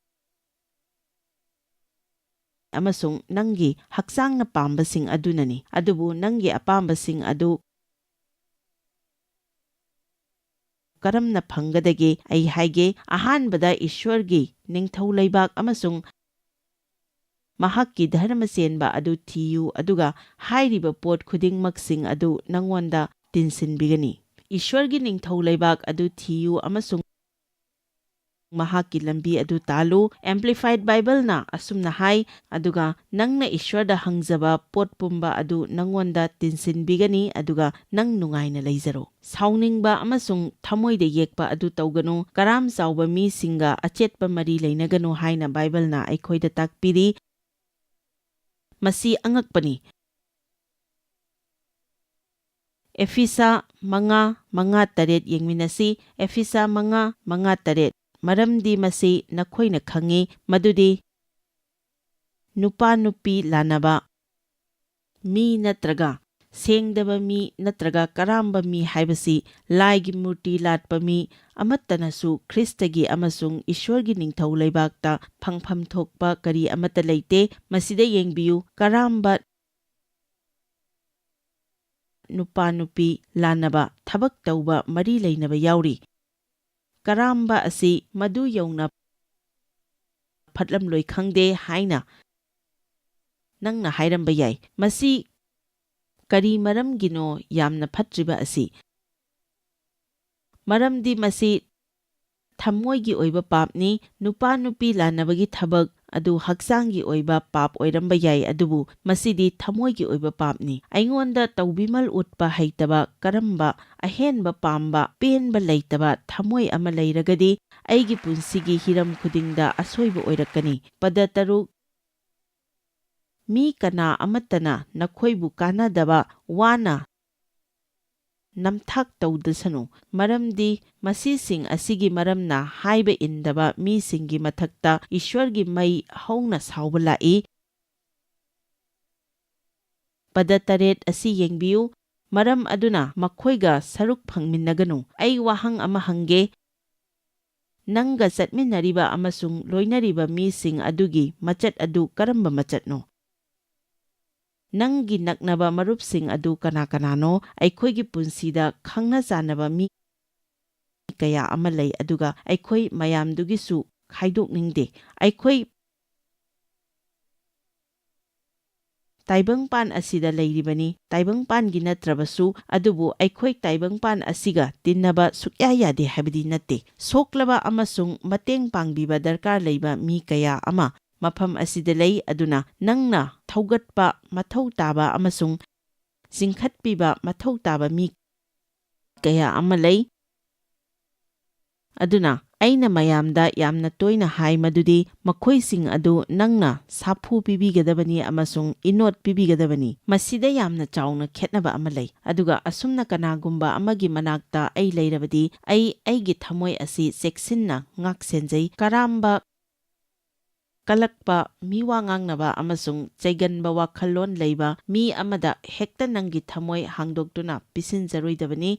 ꯑꯃꯁꯨꯡ ꯅꯪꯒꯤ ꯍꯛꯆꯥꯡꯅ ꯄꯥꯝꯕꯁꯤꯡ ꯑꯗꯨꯅꯅꯤ꯫ ꯑꯗꯨꯕꯨ ꯅꯪꯒꯤ ꯑꯄꯥꯝꯕꯁꯤꯡ ꯑꯗꯨ ꯀꯔꯝꯅ ꯐꯪꯒꯗꯒꯦ? ꯑꯩ ꯍꯥꯏꯒꯦ, ꯑꯍꯥꯟꯕꯗ ꯏꯁ꯭ꯋꯔꯒꯤ ꯅꯤꯡꯊꯧ ꯂꯩꯕꯥꯛ ꯑꯃꯁꯨꯡ ꯃꯍꯥꯛꯀꯤ ꯙꯔꯃ ꯆꯦꯟꯕ ꯑꯗꯨ ꯊꯤꯌꯨ, ꯑꯗꯨꯒ ꯍꯥꯏꯔꯤꯕ ꯄꯣꯠ ꯈꯨꯗꯤꯡꯃꯛꯁꯤꯡ ꯑꯗꯨ ꯅꯪꯉꯣꯟꯗ ꯇꯤꯟꯁꯤꯟꯕꯤꯒꯅꯤ꯫ ꯏꯁ꯭ꯋꯔꯒꯤ ꯅꯤꯡꯊꯧ ꯂꯩꯕꯥꯛ ꯑꯗꯨ ꯊꯤꯌꯨ ꯑꯃꯁꯨꯡ ꯃꯍꯥꯛꯀꯤ ꯂꯝꯕꯤ ꯑꯗꯨ ꯇꯥꯜꯂꯨ꯫ Amplified Bible ꯅ ꯑꯁꯨꯝꯅ ꯍꯥꯏ, "ꯑꯗꯨꯒ ꯅꯪꯅ ꯏꯁ꯭ꯋꯔꯗ ꯍꯪꯖꯕ ꯄꯣꯠ ꯄꯨꯝꯕ ꯑꯗꯨ ꯅꯪꯉꯣꯟꯗ ꯇꯤꯟꯁꯤꯟꯕꯤꯒꯅꯤ, ꯑꯗꯨꯒ ꯅꯪ ꯅꯨꯡꯉꯥꯏꯅ ꯂꯩꯖꯔꯣ꯫ ꯁꯥꯎꯅꯤꯡꯕ ꯑꯃꯁꯨꯡ ꯊꯃꯣꯏꯗ ꯌꯦꯛꯄ ꯑꯗꯨ ꯇꯧꯒꯅꯨ, ꯀꯔꯥꯝ ꯆꯥꯎꯕ ꯃꯤꯁꯤꯡꯒ ꯑꯆꯦꯠꯄ ꯃꯔꯤ ꯂꯩꯅꯒꯅꯨ" ꯍꯥꯏꯅ ꯕꯥꯏꯕꯜꯅ ꯑꯩꯈꯣꯏꯗ ꯇꯥꯛꯄꯤꯔꯤ꯫ ꯃꯁꯤ ꯑꯉꯛꯄꯅꯤ꯫ ꯑꯦꯐꯤꯁꯥ ꯃꯉꯥ, ꯃꯉꯥ, ꯇꯔꯦꯠ ꯌꯦꯡꯃꯤꯟꯅꯁꯤ꯫ ꯑꯦꯐꯤꯁꯥ ꯃꯉꯥ, ꯃꯉꯥ, ꯇꯔꯦꯠ꯫ "ꯃꯔꯝꯗꯤ ꯃꯁꯤ ꯅꯈꯣꯏꯅ ꯈꯪꯉꯤ, ꯃꯗꯨꯗꯤ ꯅꯨꯄꯥ ꯅꯨꯄꯤ ꯂꯥꯟꯅꯕ ꯃꯤ ꯅꯠꯇ꯭ꯔꯒ ꯁꯦꯡꯗꯕ ꯃꯤ ꯅꯠꯇ꯭ꯔꯒ ꯀꯔꯥꯝꯕ ꯃꯤ ꯍꯥꯏꯕꯁꯤ ꯂꯥꯏꯒꯤ ꯃꯨꯔꯇꯤ ꯂꯥꯠꯄ ꯃꯤ ꯑꯃꯠꯇꯅꯁꯨ ꯈ꯭ꯔꯤꯁꯇꯒꯤ ꯑꯃꯁꯨꯡ ꯏꯁ꯭ꯋꯔꯒꯤ ꯅꯤꯡꯊꯧ ꯂꯩꯕꯥꯛꯇ ꯐꯪꯐꯝ ꯊꯣꯛꯄ ꯀꯔꯤ ꯑꯃꯠꯇ ꯂꯩꯇꯦ꯫ ꯃꯁꯤꯗ ꯌꯦꯡꯕꯤꯌꯨ, ꯀꯔꯥꯝꯕ ꯅꯨꯄꯥ ꯅꯨꯄꯤ ꯂꯥꯟꯅꯕ ꯊꯕꯛ ꯇꯧꯕ ꯃꯔꯤ ꯂꯩꯅꯕ ꯌꯥꯎꯔꯤ꯫ ꯀꯔꯥꯝꯕ ꯑꯁꯤ ꯃꯗꯨ ꯌꯧꯅ ꯐꯠꯂꯝꯂꯣꯏ ꯈꯪꯗꯦ ꯍꯥꯏꯅ ꯅꯪꯅ ꯍꯥꯏꯔꯝꯕ ꯌꯥꯏ꯫ ꯃꯁꯤ ꯀꯔꯤ ꯃꯔꯝꯒꯤꯅꯣ ꯌꯥꯝꯅ ꯐꯠꯇ꯭ꯔꯤꯕ ꯑꯁꯤ? ꯃꯔꯝꯗꯤ ꯃꯁꯤ ꯊꯃꯣꯏꯒꯤ ꯑꯣꯏꯕ ꯄꯥꯞꯅꯤ꯫ ꯅꯨꯄꯥ ꯅꯨꯄꯤ ꯂꯥꯟꯅꯕꯒꯤ ꯊꯕꯛ ꯑꯗꯨ ꯍꯛꯆꯥꯡꯒꯤ ꯑꯣꯏꯕ ꯄꯥꯞ ꯑꯣꯏꯔꯝꯕ ꯌꯥꯏ, ꯑꯗꯨꯕꯨ ꯃꯁꯤꯗꯤ ꯊꯃꯣꯏꯒꯤ ꯑꯣꯏꯕ ꯄꯥꯞꯅꯤ꯫ ꯑꯩꯉꯣꯟꯗ ꯇꯧꯕꯤꯃꯜ ꯎꯠꯄ ꯍꯩꯇꯕ ꯀꯔꯝꯕ ꯑꯍꯦꯟꯕ ꯄꯥꯝꯕ, ꯄꯦꯟꯕ ꯂꯩꯇꯕ ꯊꯃꯣꯏ ꯑꯃ ꯂꯩꯔꯒꯗꯤ ꯑꯩꯒꯤ ꯄꯨꯟꯁꯤꯒꯤ ꯍꯤꯔꯝ ꯈꯨꯗꯤꯡꯗ ꯑꯁꯣꯏꯕ ꯑꯣꯏꯔꯛꯀꯅꯤ꯫ ꯄꯗ ꯇꯔꯨꯛ, "ꯃꯤ ꯀꯅꯥ ꯑꯃꯠꯇꯅ ꯅꯈꯣꯏꯕꯨ ꯀꯥꯟꯅꯗꯕ ꯋꯥꯅ ꯅꯝꯊꯥꯛ ꯇꯧꯗꯁꯅꯨ, ꯃꯔꯝꯗꯤ ꯃꯁꯤꯁꯤꯡ ꯑꯁꯤꯒꯤ ꯃꯔꯝꯅ ꯍꯥꯏꯕ ꯏꯟꯗꯕ ꯃꯤꯁꯤꯡꯒꯤ ꯃꯊꯛꯇ ꯏꯁ꯭ꯋꯔꯒꯤ ꯃꯩ ꯍꯧꯅ ꯁꯥꯎꯕ ꯂꯥꯛꯏ"꯫ ꯄꯗ ꯇꯔꯦꯠ ꯑꯁꯤ ꯌꯦꯡꯕꯤꯌꯨ, "ꯃꯔꯝ ꯑꯗꯨꯅ ꯃꯈꯣꯏꯒ ꯁꯔꯨꯛ ꯐꯪꯃꯤꯟꯅꯒꯅꯨ"꯫ ꯑꯩ ꯋꯥꯍꯪ ꯑꯃ ꯍꯪꯒꯦ, ꯅꯪꯒ ꯆꯠꯃꯤꯟꯅꯔꯤꯕ ꯑꯃꯁꯨꯡ ꯂꯣꯏꯅꯔꯤꯕ ꯃꯤꯁꯤꯡ ꯑꯗꯨꯒꯤ ꯃꯆꯠ ꯑꯗꯨ ꯀꯔꯝꯕ ꯃꯆꯠꯅꯣ? ꯅꯪꯒꯤ ꯅꯛꯅꯕ ꯃꯔꯨꯞꯁꯤꯡ ꯑꯗꯨ ꯀꯅꯥ ꯀꯅꯥꯅꯣ? ꯑꯩꯈꯣꯏꯒꯤ ꯄꯨꯟꯁꯤꯗ ꯈꯪꯅ ꯆꯥꯟꯅꯕ ꯃꯤ ꯀꯌꯥ ꯑꯃ ꯂꯩ, ꯑꯗꯨꯒ ꯑꯩꯈꯣꯏ ꯃꯌꯥꯝꯗꯨꯒꯤꯁꯨ ꯈꯥꯏꯗꯣꯛꯅꯤꯡꯗꯦ꯫ ꯑꯩꯈꯣꯏ ꯇꯥꯏꯕꯪꯄꯥꯟ ꯑꯁꯤꯗ ꯂꯩꯔꯤꯕꯅꯤ꯫ ꯇꯥꯏꯕꯪꯄꯥꯟꯒꯤ ꯅꯠꯇ꯭ꯔꯕꯁꯨ, ꯑꯗꯨꯕꯨ ꯑꯩꯈꯣꯏ ꯇꯥꯏꯕꯪꯄꯥꯟ ꯑꯁꯤꯒ ꯇꯤꯟꯅꯕ ꯁꯨꯛꯌꯥ ꯌꯥꯗꯦ ꯍꯥꯏꯕꯗꯤ ꯅꯠꯇꯦ꯫ ꯁꯣꯛꯂꯕ ꯑꯃꯁꯨꯡ ꯃꯇꯦꯡ ꯄꯥꯡꯕꯤꯕ ꯗꯔꯀꯥꯔ ꯂꯩꯕ ꯃꯤ ꯀꯌꯥ ꯑꯃ ꯃꯐꯝ ꯑꯁꯤꯗ ꯂꯩ, ꯑꯗꯨꯅ ꯅꯪꯅ ꯊꯧꯒꯠꯄ ꯃꯊꯧ ꯇꯥꯕ ꯑꯃꯁꯨꯡ ꯆꯤꯡꯈꯠꯄꯤꯕ ꯃꯊꯧ ꯇꯥꯕ ꯃꯤ ꯀꯌꯥ ꯑꯃ ꯂꯩ꯫ ꯑꯗꯨꯅ ꯑꯩꯅ ꯃꯌꯥꯝꯗ ꯌꯥꯝꯅ ꯇꯣꯏꯅ ꯍꯥꯏ ꯃꯗꯨꯗꯤ ꯃꯈꯣꯏꯁꯤꯡ ꯑꯗꯨ ꯅꯪꯅ ꯁꯥꯐꯨ ꯄꯤꯕꯤꯒꯗꯕꯅꯤ ꯑꯃꯁꯨꯡ ꯏꯅꯣꯠ ꯄꯤꯕꯤꯒꯗꯕꯅꯤ꯫ ꯃꯁꯤꯗ ꯌꯥꯝꯅ ꯆꯥꯎꯅ ꯈꯦꯠꯅꯕ ꯑꯃ ꯂꯩ꯫ ꯑꯗꯨꯒ ꯑꯁꯨꯝꯅ ꯀꯅꯥꯒꯨꯝꯕ ꯑꯃꯒꯤ ꯃꯅꯥꯛꯇ ꯑꯩ ꯂꯩꯔꯕꯗꯤ, ꯑꯩ ꯑꯩꯒꯤ ꯊꯃꯣꯏ ꯑꯁꯤ ꯆꯦꯛꯁꯤꯟꯅ ꯉꯥꯛ ꯁꯦꯟꯖꯩ꯫ ꯀꯔꯥꯝꯕ, ꯀꯂꯛꯄ, ꯃꯤꯋꯥ ꯉꯥꯡꯅꯕ ꯑꯃꯁꯨꯡ ꯆꯩꯒꯟꯕ ꯋꯥꯈꯜꯂꯣꯟ ꯂꯩꯕ ꯃꯤ ꯑꯃꯗ ꯍꯦꯛꯇ ꯅꯪꯒꯤ ꯊꯃꯣꯏ ꯍꯥꯡꯗꯣꯛꯇꯨꯅ ꯄꯤꯁꯤꯟꯖꯔꯣꯏꯗꯕꯅꯤ꯫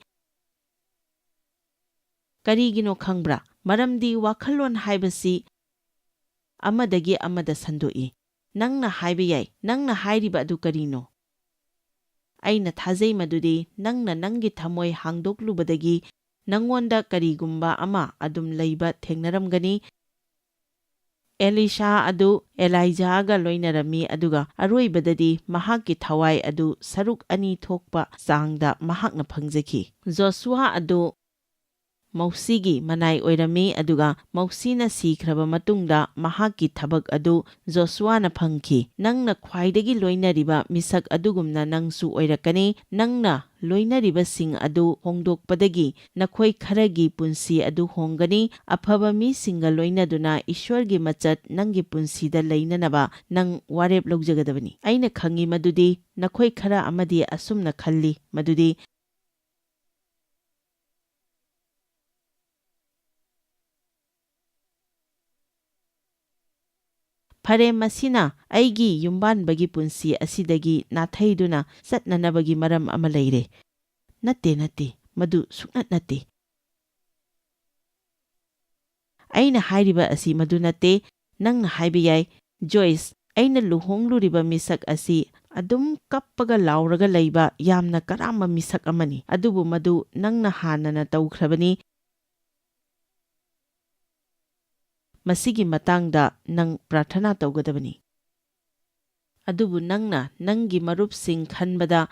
ꯀꯔꯤꯒꯤꯅꯣ ꯈꯪꯕ꯭ꯔꯥ? ꯃꯔꯝꯗꯤ ꯋꯥꯈꯜꯂꯣꯟ ꯍꯥꯏꯕꯁꯤ ꯑꯃꯗꯒꯤ ꯑꯃꯗ ꯁꯟꯗꯣꯛꯏ꯫ ꯅꯪꯅ ꯍꯥꯏꯕ ꯌꯥꯏ, "ꯅꯪꯅ ꯍꯥꯏꯔꯤꯕ ꯑꯗꯨ ꯀꯔꯤꯅꯣ?" ꯑꯩꯅ ꯊꯥꯖꯩ ꯃꯗꯨꯗꯤ ꯅꯪꯅ ꯅꯪꯒꯤ ꯊꯃꯣꯏ ꯍꯥꯡꯗꯣꯛꯂꯨꯕꯗꯒꯤ ꯅꯪꯉꯣꯟꯗ ꯀꯔꯤꯒꯨꯝꯕ ꯑꯃ ꯑꯗꯨꯝ ꯂꯩꯕ ꯊꯦꯡꯅꯔꯝꯒꯅꯤ꯫ ꯑꯦꯂꯤꯁꯥ ꯑꯗꯨ ꯑꯦꯂꯥꯏꯖꯥꯒ ꯂꯣꯏꯅꯔꯝꯃꯤ, ꯑꯗꯨꯒ ꯑꯔꯣꯏꯕꯗꯗꯤ ꯃꯍꯥꯛꯀꯤ ꯊꯋꯥꯏ ꯑꯗꯨ ꯁꯔꯨꯛ ꯑꯅꯤ ꯊꯣꯛꯄ ꯆꯥꯡꯗ ꯃꯍꯥꯛꯅ ꯐꯪꯖꯈꯤ꯫ ꯖꯣꯁꯨꯋꯥ ꯑꯗꯨ ꯃꯧꯁꯤꯒꯤ ꯃꯅꯥꯏ ꯑꯣꯏꯔꯝꯃꯤ, ꯑꯗꯨꯒ ꯃꯧꯁꯤꯅ ꯁꯤꯈ꯭ꯔꯕ ꯃꯇꯨꯡꯗ ꯃꯍꯥꯛꯀꯤ ꯊꯕꯛ ꯑꯗꯨ ꯖꯣꯁꯨꯋꯥꯅ ꯐꯪꯈꯤ꯫ ꯅꯪꯅ ꯈ꯭ꯋꯥꯏꯗꯒꯤ ꯂꯣꯏꯅꯔꯤꯕ ꯃꯤꯁꯛ ꯑꯗꯨꯒꯨꯝꯅ ꯅꯪꯁꯨ ꯑꯣꯏꯔꯛꯀꯅꯤ꯫ ꯅꯪꯅ ꯂꯣꯏꯅꯔꯤꯕꯁꯤꯡ ꯑꯗꯨ ꯍꯣꯡꯗꯣꯛꯄꯗꯒꯤ ꯅꯈꯣꯏ ꯈꯔꯒꯤ ꯄꯨꯟꯁꯤ ꯑꯗꯨ ꯍꯣꯡꯒꯅꯤ꯫ ꯑꯐꯕ ꯃꯤꯁꯤꯡꯒ ꯂꯣꯏꯅꯗꯨꯅ ꯏꯁ꯭ꯋꯔꯒꯤ ꯃꯆꯠ ꯅꯪꯒꯤ ꯄꯨꯟꯁꯤꯗ ꯂꯩꯅꯅꯕ ꯅꯪ ꯋꯥꯔꯦꯞ ꯂꯧꯖꯒꯗꯕꯅꯤ꯫ ꯑꯩꯅ ꯈꯪꯏ ꯃꯗꯨꯗꯤ ꯅꯈꯣꯏ ꯈꯔ ꯑꯃꯗꯤ ꯑꯁꯨꯝꯅ ꯈꯜꯂꯤ ꯃꯗꯨꯗꯤ ꯐꯔꯦ, ꯃꯁꯤꯅ ꯑꯩꯒꯤ ꯌꯨꯝꯕꯥꯟꯕꯒꯤ ꯄꯨꯟꯁꯤ ꯑꯁꯤꯗꯒꯤ ꯅꯥꯊꯩꯗꯨꯅ ꯆꯠꯅꯅꯕꯒꯤ ꯃꯔꯝ ꯑꯃ ꯂꯩꯔꯦ꯫ ꯅꯠꯇꯦ, ꯅꯠꯇꯦ, ꯃꯗꯨ ꯁꯨꯛꯅꯠ ꯅꯠꯇꯦ꯫ ꯑꯩꯅ ꯍꯥꯏꯔꯤꯕ ꯑꯁꯤ ꯃꯗꯨ ꯅꯠꯇꯦ꯫ ꯅꯪꯅ ꯍꯥꯏꯕ ꯌꯥꯏ, "ꯖꯣꯏꯁ, ꯑꯩꯅ ꯂꯨꯍꯣꯡꯂꯨꯔꯤꯕ ꯃꯤꯁꯛ ꯑꯁꯤ ꯑꯗꯨꯝ ꯀꯞꯄꯒ ꯂꯥꯎꯔꯒ ꯂꯩꯕ ꯌꯥꯝꯅ ꯀꯔꯥꯝꯕ ꯃꯤꯁꯛ ꯑꯃꯅꯤ, ꯑꯗꯨꯕꯨ ꯃꯗꯨ ꯅꯪꯅ ꯍꯥꯟꯅꯅ ꯇꯧꯈ꯭ꯔꯕꯅꯤ꯫ ꯃꯁꯤꯒꯤ ꯃꯇꯥꯡꯗ ꯅꯪ ꯄ꯭ꯔꯥꯔꯊꯅꯥ ꯇꯧꯒꯗꯕꯅꯤ"꯫ ꯑꯗꯨꯕꯨ ꯅꯪꯅ ꯅꯪꯒꯤ ꯃꯔꯨꯞꯁꯤꯡ ꯈꯟꯕꯗ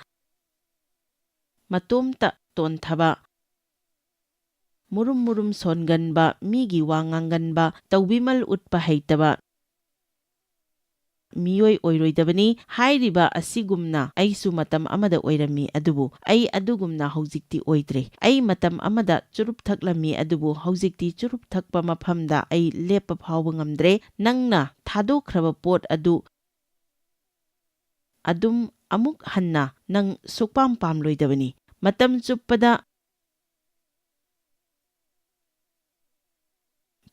ꯃꯇꯣꯝꯇ ꯇꯣꯟꯊꯕ, ꯃꯨꯔꯨꯝ ꯃꯨꯔꯨꯝ ꯁꯣꯟꯒꯟꯕ, ꯃꯤꯒꯤ ꯋꯥ ꯉꯥꯡꯒꯟꯕ, ꯇꯧꯕꯤꯃꯜ ꯎꯠꯄ ꯍꯩꯇꯕ ꯃꯤꯑꯣꯏ ꯑꯣꯏꯔꯣꯏꯗꯕꯅꯤ꯫ ꯍꯥꯏꯔꯤꯕ ꯑꯁꯤꯒꯨꯝꯅ ꯑꯩꯁꯨ ꯃꯇꯝ ꯑꯃꯗ ꯑꯣꯏꯔꯝꯃꯤ, ꯑꯗꯨꯕꯨ ꯑꯩ ꯑꯗꯨꯒꯨꯝꯅ ꯍꯧꯖꯤꯛꯇꯤ ꯑꯣꯏꯗ꯭ꯔꯦ꯫ ꯑꯩ ꯃꯇꯝ ꯑꯃꯗ ꯆꯨꯔꯨꯞ ꯊꯛꯂꯝꯃꯤ, ꯑꯗꯨꯕꯨ ꯍꯧꯖꯤꯛꯇꯤ ꯆꯨꯔꯨꯞ ꯊꯛꯄ ꯃꯐꯝꯗ ꯑꯩ ꯂꯦꯞꯄ ꯐꯥꯎꯕ ꯉꯝꯗ꯭ꯔꯦ꯫ ꯅꯪꯅ ꯊꯥꯗꯣꯛꯈ꯭ꯔꯕ ꯄꯣꯠ ꯑꯗꯨ ꯑꯗꯨꯝ ꯑꯃꯨꯛ ꯍꯟꯅ ꯅꯪ ꯁꯨꯛꯄꯥꯝ ꯄꯥꯝꯂꯣꯏꯗꯕꯅꯤ꯫ ꯃꯇꯝ ꯆꯨꯞꯄꯗ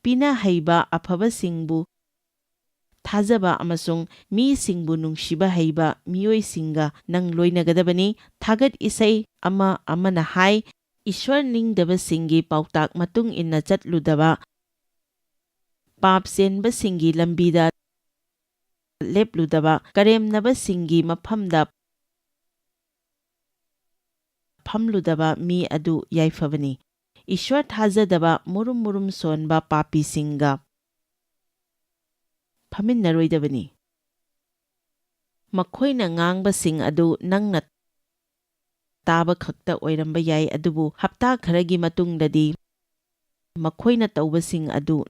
ꯄꯤꯅ ꯍꯩꯕ ꯑꯐꯕꯁꯤꯡꯕꯨ ꯊꯥꯖꯕ ꯑꯃꯁꯨꯡ ꯃꯤꯁꯤꯡꯕꯨ ꯅꯨꯡꯁꯤꯕ ꯍꯩꯕ ꯃꯤꯑꯣꯏꯁꯤꯡꯒ ꯅꯪ ꯂꯣꯏꯅꯒꯗꯕꯅꯤ꯫ ꯊꯥꯒꯠ ꯏꯁꯩ ꯑꯃ ꯑꯃꯅ ꯍꯥꯏ, ꯏꯁ꯭ꯋꯔ ꯅꯤꯡꯗꯕꯁꯤꯡꯒꯤ ꯄꯥꯎꯇꯥꯛ ꯃꯇꯨꯡ ꯏꯟꯅ ꯆꯠꯂꯨꯗꯕ, ꯄꯥꯞ ꯆꯦꯟꯕꯁꯤꯡꯒꯤ ꯂꯝꯕꯤꯗ ꯂꯦꯞꯂꯨꯗꯕ, ꯀꯔꯦꯝꯅꯕꯁꯤꯡꯒꯤ ꯃꯐꯝꯗ ꯐꯝꯂꯨꯗꯕ ꯃꯤ ꯑꯗꯨ ꯌꯥꯏꯐꯕꯅꯤ꯫ ꯏꯁ꯭ꯋꯔ ꯊꯥꯖꯗꯕ, ꯃꯨꯔꯨꯝ ꯃꯨꯔꯨꯝ ꯁꯣꯟꯕ ꯄꯥꯄꯤꯁꯤꯡꯒ ꯐꯝꯃꯤꯟꯅꯔꯣꯏꯗꯕꯅꯤ꯫ ꯃꯈꯣꯏꯅ ꯉꯥꯡꯕꯁꯤꯡ ꯑꯗꯨ ꯅꯪꯅ ꯇꯥꯕ ꯈꯛꯇ ꯑꯣꯏꯔꯝꯕ ꯌꯥꯏ, ꯑꯗꯨꯕꯨ ꯍꯞꯇꯥ ꯈꯔꯒꯤ ꯃꯇꯨꯡꯗꯗꯤ ꯃꯈꯣꯏꯅ ꯇꯧꯕꯁꯤꯡ ꯑꯗꯨ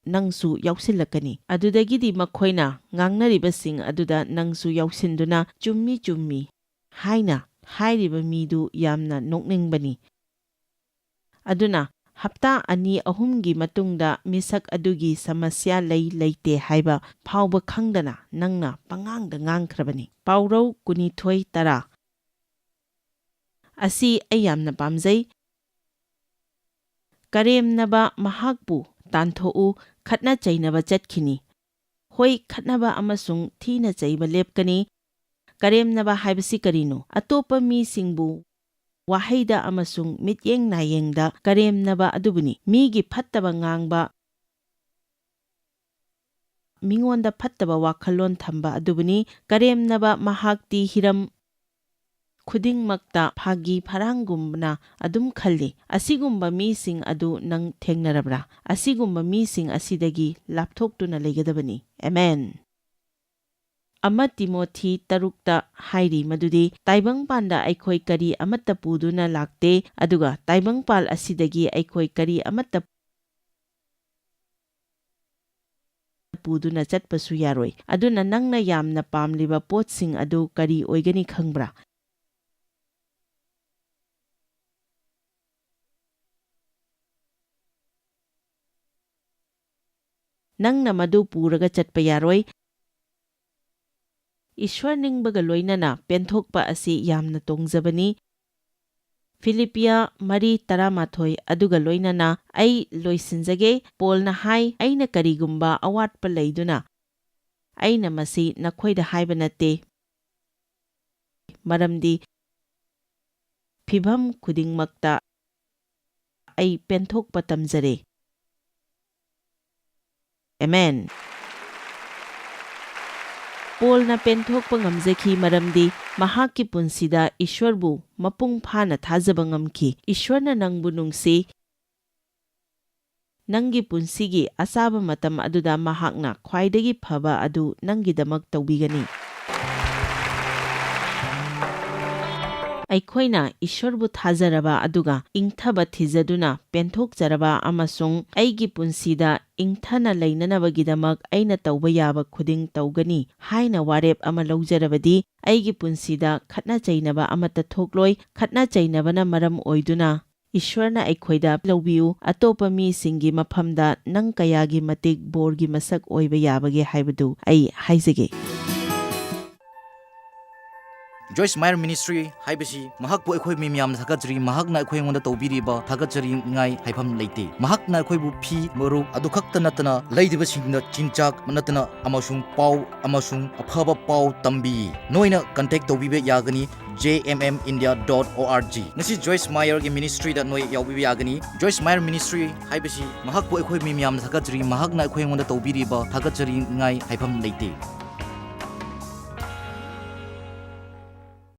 ꯅꯪꯁꯨ ꯌꯥꯎꯁꯤꯜꯂꯛꯀꯅꯤ꯫ ꯑꯗꯨꯗꯒꯤꯗꯤ ꯃꯈꯣꯏꯅ ꯉꯥꯡꯅꯔꯤꯕꯁꯤꯡ ꯑꯗꯨꯗ ꯅꯪꯁꯨ ꯌꯥꯎꯁꯤꯟꯗꯨꯅ, "ꯆꯨꯝꯃꯤ, ꯆꯨꯝꯃꯤ" ꯍꯥꯏꯅ ꯍꯥꯏꯔꯤꯕ ꯃꯤꯗꯨ ꯌꯥꯝꯅ ꯅꯣꯛꯅꯤꯡꯕꯅꯤ꯫ ꯑꯗꯨꯅ ꯍꯞꯇꯥ ꯑꯅꯤ ꯑꯍꯨꯝꯒꯤ ꯃꯇꯨꯡꯗ ꯃꯤꯁꯛ ꯑꯗꯨꯒꯤ ꯁꯃꯁ꯭ꯌꯥ ꯂꯩ ꯂꯩꯇꯦ ꯍꯥꯏꯕ ꯐꯥꯎꯕ ꯈꯪꯗꯅ ꯅꯪꯅ ꯄꯉꯥꯡꯗ ꯉꯥꯡꯈ꯭ꯔꯕꯅꯤ꯫ ꯄꯥꯎꯔꯧ ꯀꯨꯟꯅꯤꯊꯣꯏ ꯇꯔꯥ꯫ ꯑꯁꯤ ꯑꯩ ꯌꯥꯝꯅ ꯄꯥꯝꯖꯩ꯫ "ꯀꯔꯦꯝꯅꯕ ꯃꯍꯥꯛꯄꯨ ꯇꯥꯟꯊꯣꯛꯎ, ꯈꯠꯅ ꯆꯩꯅꯕ ꯆꯠꯈꯤꯅꯤ"꯫ ꯍꯣꯏ, ꯈꯠꯅꯕ ꯑꯃꯁꯨꯡ ꯊꯤꯅ ꯆꯩꯕ ꯂꯦꯞꯀꯅꯤ꯫ ꯀꯔꯦꯝꯅꯕ ꯍꯥꯏꯕꯁꯤ ꯀꯔꯤꯅꯣ? ꯑꯇꯣꯞꯄ ꯃꯤꯁꯤꯡꯕꯨ ꯋꯥꯍꯩꯗ ꯑꯃꯁꯨꯡ ꯃꯤꯠꯌꯦꯡ ꯅꯥꯌꯦꯡꯗ ꯀꯔꯦꯝꯅꯕ ꯑꯗꯨꯕꯨꯅꯤ꯫ ꯃꯤꯒꯤ ꯐꯠꯇꯕ ꯉꯥꯡꯕ, ꯃꯤꯉꯣꯟꯗ ꯐꯠꯇꯕ ꯋꯥꯈꯜꯂꯣꯟ ꯊꯝꯕ ꯑꯗꯨꯕꯨꯅꯤ꯫ ꯀꯔꯦꯝꯅꯕ ꯃꯍꯥꯛꯇꯤ ꯍꯤꯔꯝ ꯈꯨꯗꯤꯡꯃꯛꯇ ꯐꯥꯒꯤ ꯐꯔꯥꯡꯒꯨꯝꯅ ꯑꯗꯨꯝ ꯈꯜꯂꯤ꯫ ꯑꯁꯤꯒꯨꯝꯕ ꯃꯤꯁꯤꯡ ꯑꯗꯨ ꯅꯪ ꯊꯦꯡꯅꯔꯕ꯭ꯔꯥ? ꯑꯁꯤꯒꯨꯝꯕ ꯃꯤꯁꯤꯡ ꯑꯁꯤꯗꯒꯤ ꯂꯥꯞꯊꯣꯛꯇꯨꯅ ꯂꯩꯒꯗꯕꯅꯤ꯫ ꯑꯦꯃꯦꯟ꯫ ꯑꯃ ꯇꯤꯃꯣꯊꯤ ꯇꯔꯨꯛꯇ ꯍꯥꯏꯔꯤ ꯃꯗꯨꯗꯤ, "ꯇꯥꯏꯕꯪꯄꯥꯟꯗ ꯑꯩꯈꯣꯏ ꯀꯔꯤ ꯑꯃꯠꯇ ꯄꯨꯗꯨꯅ ꯂꯥꯛꯇꯦ, ꯑꯗꯨꯒ ꯇꯥꯏꯕꯪꯄꯥꯜ ꯑꯁꯤꯗꯒꯤ ꯑꯩꯈꯣꯏ ꯀꯔꯤ ꯑꯃꯠꯇ ꯄꯨꯗꯨꯅ ꯆꯠꯄꯁꯨ ꯌꯥꯔꯣꯏ꯫ ꯑꯗꯨꯅ ꯅꯪꯅ ꯌꯥꯝꯅ ꯄꯥꯝꯂꯤꯕ ꯄꯣꯠꯁꯤꯡ ꯑꯗꯨ ꯀꯔꯤ ꯑꯣꯏꯒꯅꯤ ꯈꯪꯕ꯭ꯔꯥ?" ꯅꯪꯅ ꯃꯗꯨ ꯄꯨꯔꯒ ꯆꯠꯄ ꯌꯥꯔꯣꯏ꯫ ꯏꯁ꯭ꯋꯔ ꯅꯤꯡꯕꯒ ꯂꯣꯏꯅꯅ ꯄꯦꯟꯊꯣꯛꯄ ꯑꯁꯤ ꯌꯥꯝꯅ ꯇꯣꯡꯖꯕꯅꯤ꯫ ꯐꯤꯂꯤꯄꯤꯌꯥ ꯃꯔꯤ ꯇꯔꯥꯃꯥꯊꯣꯏ ꯑꯗꯨꯒ ꯂꯣꯏꯅꯅ ꯑꯩ ꯂꯣꯏꯁꯤꯟꯖꯒꯦ꯫ ꯄꯣꯜꯅ ꯍꯥꯏ, "ꯑꯩꯅ ꯀꯔꯤꯒꯨꯝꯕ ꯑꯋꯥꯠꯄ ꯂꯩꯗꯨꯅ ꯑꯩꯅ ꯃꯁꯤ ꯅꯈꯣꯏꯗ ꯍꯥꯏꯕ ꯅꯠꯇꯦ, ꯃꯔꯝꯗꯤ ꯐꯤꯚꯝ ꯈꯨꯗꯤꯡꯃꯛꯇ ꯑꯩ ꯄꯦꯟꯊꯣꯛꯄ ꯇꯝꯖꯔꯦ꯫" ꯑꯦꯃꯦꯟ꯫ ꯄꯣꯜꯅ ꯄꯦꯟꯊꯣꯛꯄ ꯉꯝꯖꯈꯤ ꯃꯔꯝꯗꯤ ꯃꯍꯥꯛꯀꯤ ꯄꯨꯟꯁꯤꯗ ꯏꯁ꯭ꯋꯔꯕꯨ ꯃꯄꯨꯡ ꯐꯥꯅ ꯊꯥꯖꯕ ꯉꯝꯈꯤ꯫ ꯏꯁ꯭ꯋꯔꯅ ꯅꯪꯕꯨ ꯅꯨꯡꯁꯤ꯫ ꯅꯪꯒꯤ ꯄꯨꯟꯁꯤꯒꯤ ꯑꯆꯥꯕ ꯃꯇꯝ ꯑꯗꯨꯗ ꯃꯍꯥꯛꯅ ꯈ꯭ꯋꯥꯏꯗꯒꯤ ꯐꯕ ꯑꯗꯨ ꯅꯪꯒꯤꯗꯃꯛ ꯇꯧꯕꯤꯒꯅꯤ꯫ ꯑꯩꯈꯣꯏꯅ ꯏꯁ꯭ꯋꯔꯕꯨ ꯊꯥꯖꯔꯕ ꯑꯗꯨꯒ ꯏꯪꯊꯕ ꯊꯤꯖꯗꯨꯅ ꯄꯦꯟꯊꯣꯛꯆꯔꯕ ꯑꯃꯁꯨꯡ "ꯑꯩꯒꯤ ꯄꯨꯟꯁꯤꯗ ꯏꯪꯊꯅ ꯂꯩꯅꯅꯕꯒꯤꯗꯃꯛ ꯑꯩꯅ ꯇꯧꯕ ꯌꯥꯕ ꯈꯨꯗꯤꯡ ꯇꯧꯒꯅꯤ" ꯍꯥꯏꯅ ꯋꯥꯔꯦꯞ ꯑꯃ ꯂꯧꯖꯔꯕꯗꯤ, ꯑꯩꯒꯤ ꯄꯨꯟꯁꯤꯗ ꯈꯠꯅ ꯆꯩꯅꯕ ꯑꯃꯠꯇ ꯊꯣꯛꯂꯣꯏ꯫ ꯈꯠꯅ ꯆꯩꯅꯕꯅ ꯃꯔꯝ ꯑꯣꯏꯗꯨꯅ ꯏꯁ꯭ꯋꯔꯅ ꯑꯩꯈꯣꯏꯗ ꯂꯧꯕꯤꯌꯨ, ꯑꯇꯣꯞꯄ ꯃꯤꯁꯤꯡꯒꯤ ꯃꯐꯝꯗ ꯅꯪ ꯀꯌꯥꯒꯤ ꯃꯇꯤꯛ ꯕꯣꯔꯒꯤ ꯃꯁꯛ ꯑꯣꯏꯕ ꯌꯥꯕꯒꯦ ꯍꯥꯏꯕꯗꯨ ꯑꯩ ꯍꯥꯏꯖꯒꯦ꯫ ꯖꯣꯏꯁ ꯃꯥꯌꯔ ꯃꯤꯅꯤꯁꯇ꯭ꯔꯤ ꯍꯥꯏꯕꯁꯤ ꯃꯍꯥꯛꯄꯨ ꯑꯩꯈꯣꯏ ꯃꯤ ꯃꯌꯥꯝꯅ ꯊꯥꯒꯠꯆꯔꯤ꯫ ꯃꯍꯥꯛꯅ ꯑꯩꯈꯣꯏ ꯑꯩꯉꯣꯟꯗ ꯇꯧꯕꯤꯔꯤꯕ ꯊꯥꯒꯠꯆꯔꯤꯉꯥꯏ ꯍꯥꯏꯐꯝ ꯂꯩꯇꯦ꯫ ꯃꯍꯥꯛꯅ ꯑꯩꯈꯣꯏꯕꯨ ꯐꯤ, ꯃꯔꯨꯞ ꯑꯗꯨ ꯈꯛꯇ ꯅꯠꯇꯅ ꯂꯩꯔꯤꯕꯁꯤꯡꯗ ꯆꯤꯟꯖꯥꯛ ꯅꯠꯇꯅ ꯑꯃꯁꯨꯡ ꯄꯥꯎ ꯑꯃꯁꯨꯡ ꯑꯐꯕ ꯄꯥꯎ ꯇꯝꯕꯤ꯫ ꯅꯣꯏꯅ ꯀꯟꯇꯦꯛ ꯇꯧꯕꯤꯕ ꯌꯥꯒꯅꯤ J M M India dot ꯑꯣ ꯑꯥꯔ ꯖꯤ꯫ ꯉꯁꯤ ꯖꯣꯏꯁ ꯃꯥꯌꯔꯒꯤ ꯃꯤꯅꯤꯁꯇ꯭ꯔꯤꯗ ꯅꯣꯏ ꯌꯥꯎꯕꯤꯕ ꯌꯥꯒꯅꯤ꯫ ꯖꯣꯏꯁ ꯃꯥꯌꯔ ꯃꯤꯅꯤꯁꯇ꯭ꯔꯤ ꯍꯥꯏꯕꯁꯤ ꯃꯍꯥꯛꯄꯨ ꯑꯩꯈꯣꯏ ꯃꯤ ꯃꯌꯥꯝꯅ ꯊꯥꯒꯠꯆꯔꯤ꯫ ꯃꯍꯥꯛꯅ ꯑꯩꯈꯣꯏ ꯑꯩꯉꯣꯟꯗ ꯇꯧꯕꯤꯔꯤꯕ ꯊꯥꯒꯠꯆꯔꯤꯉꯥꯏ ꯍꯥꯏꯐꯝ ꯂꯩꯇꯦ꯫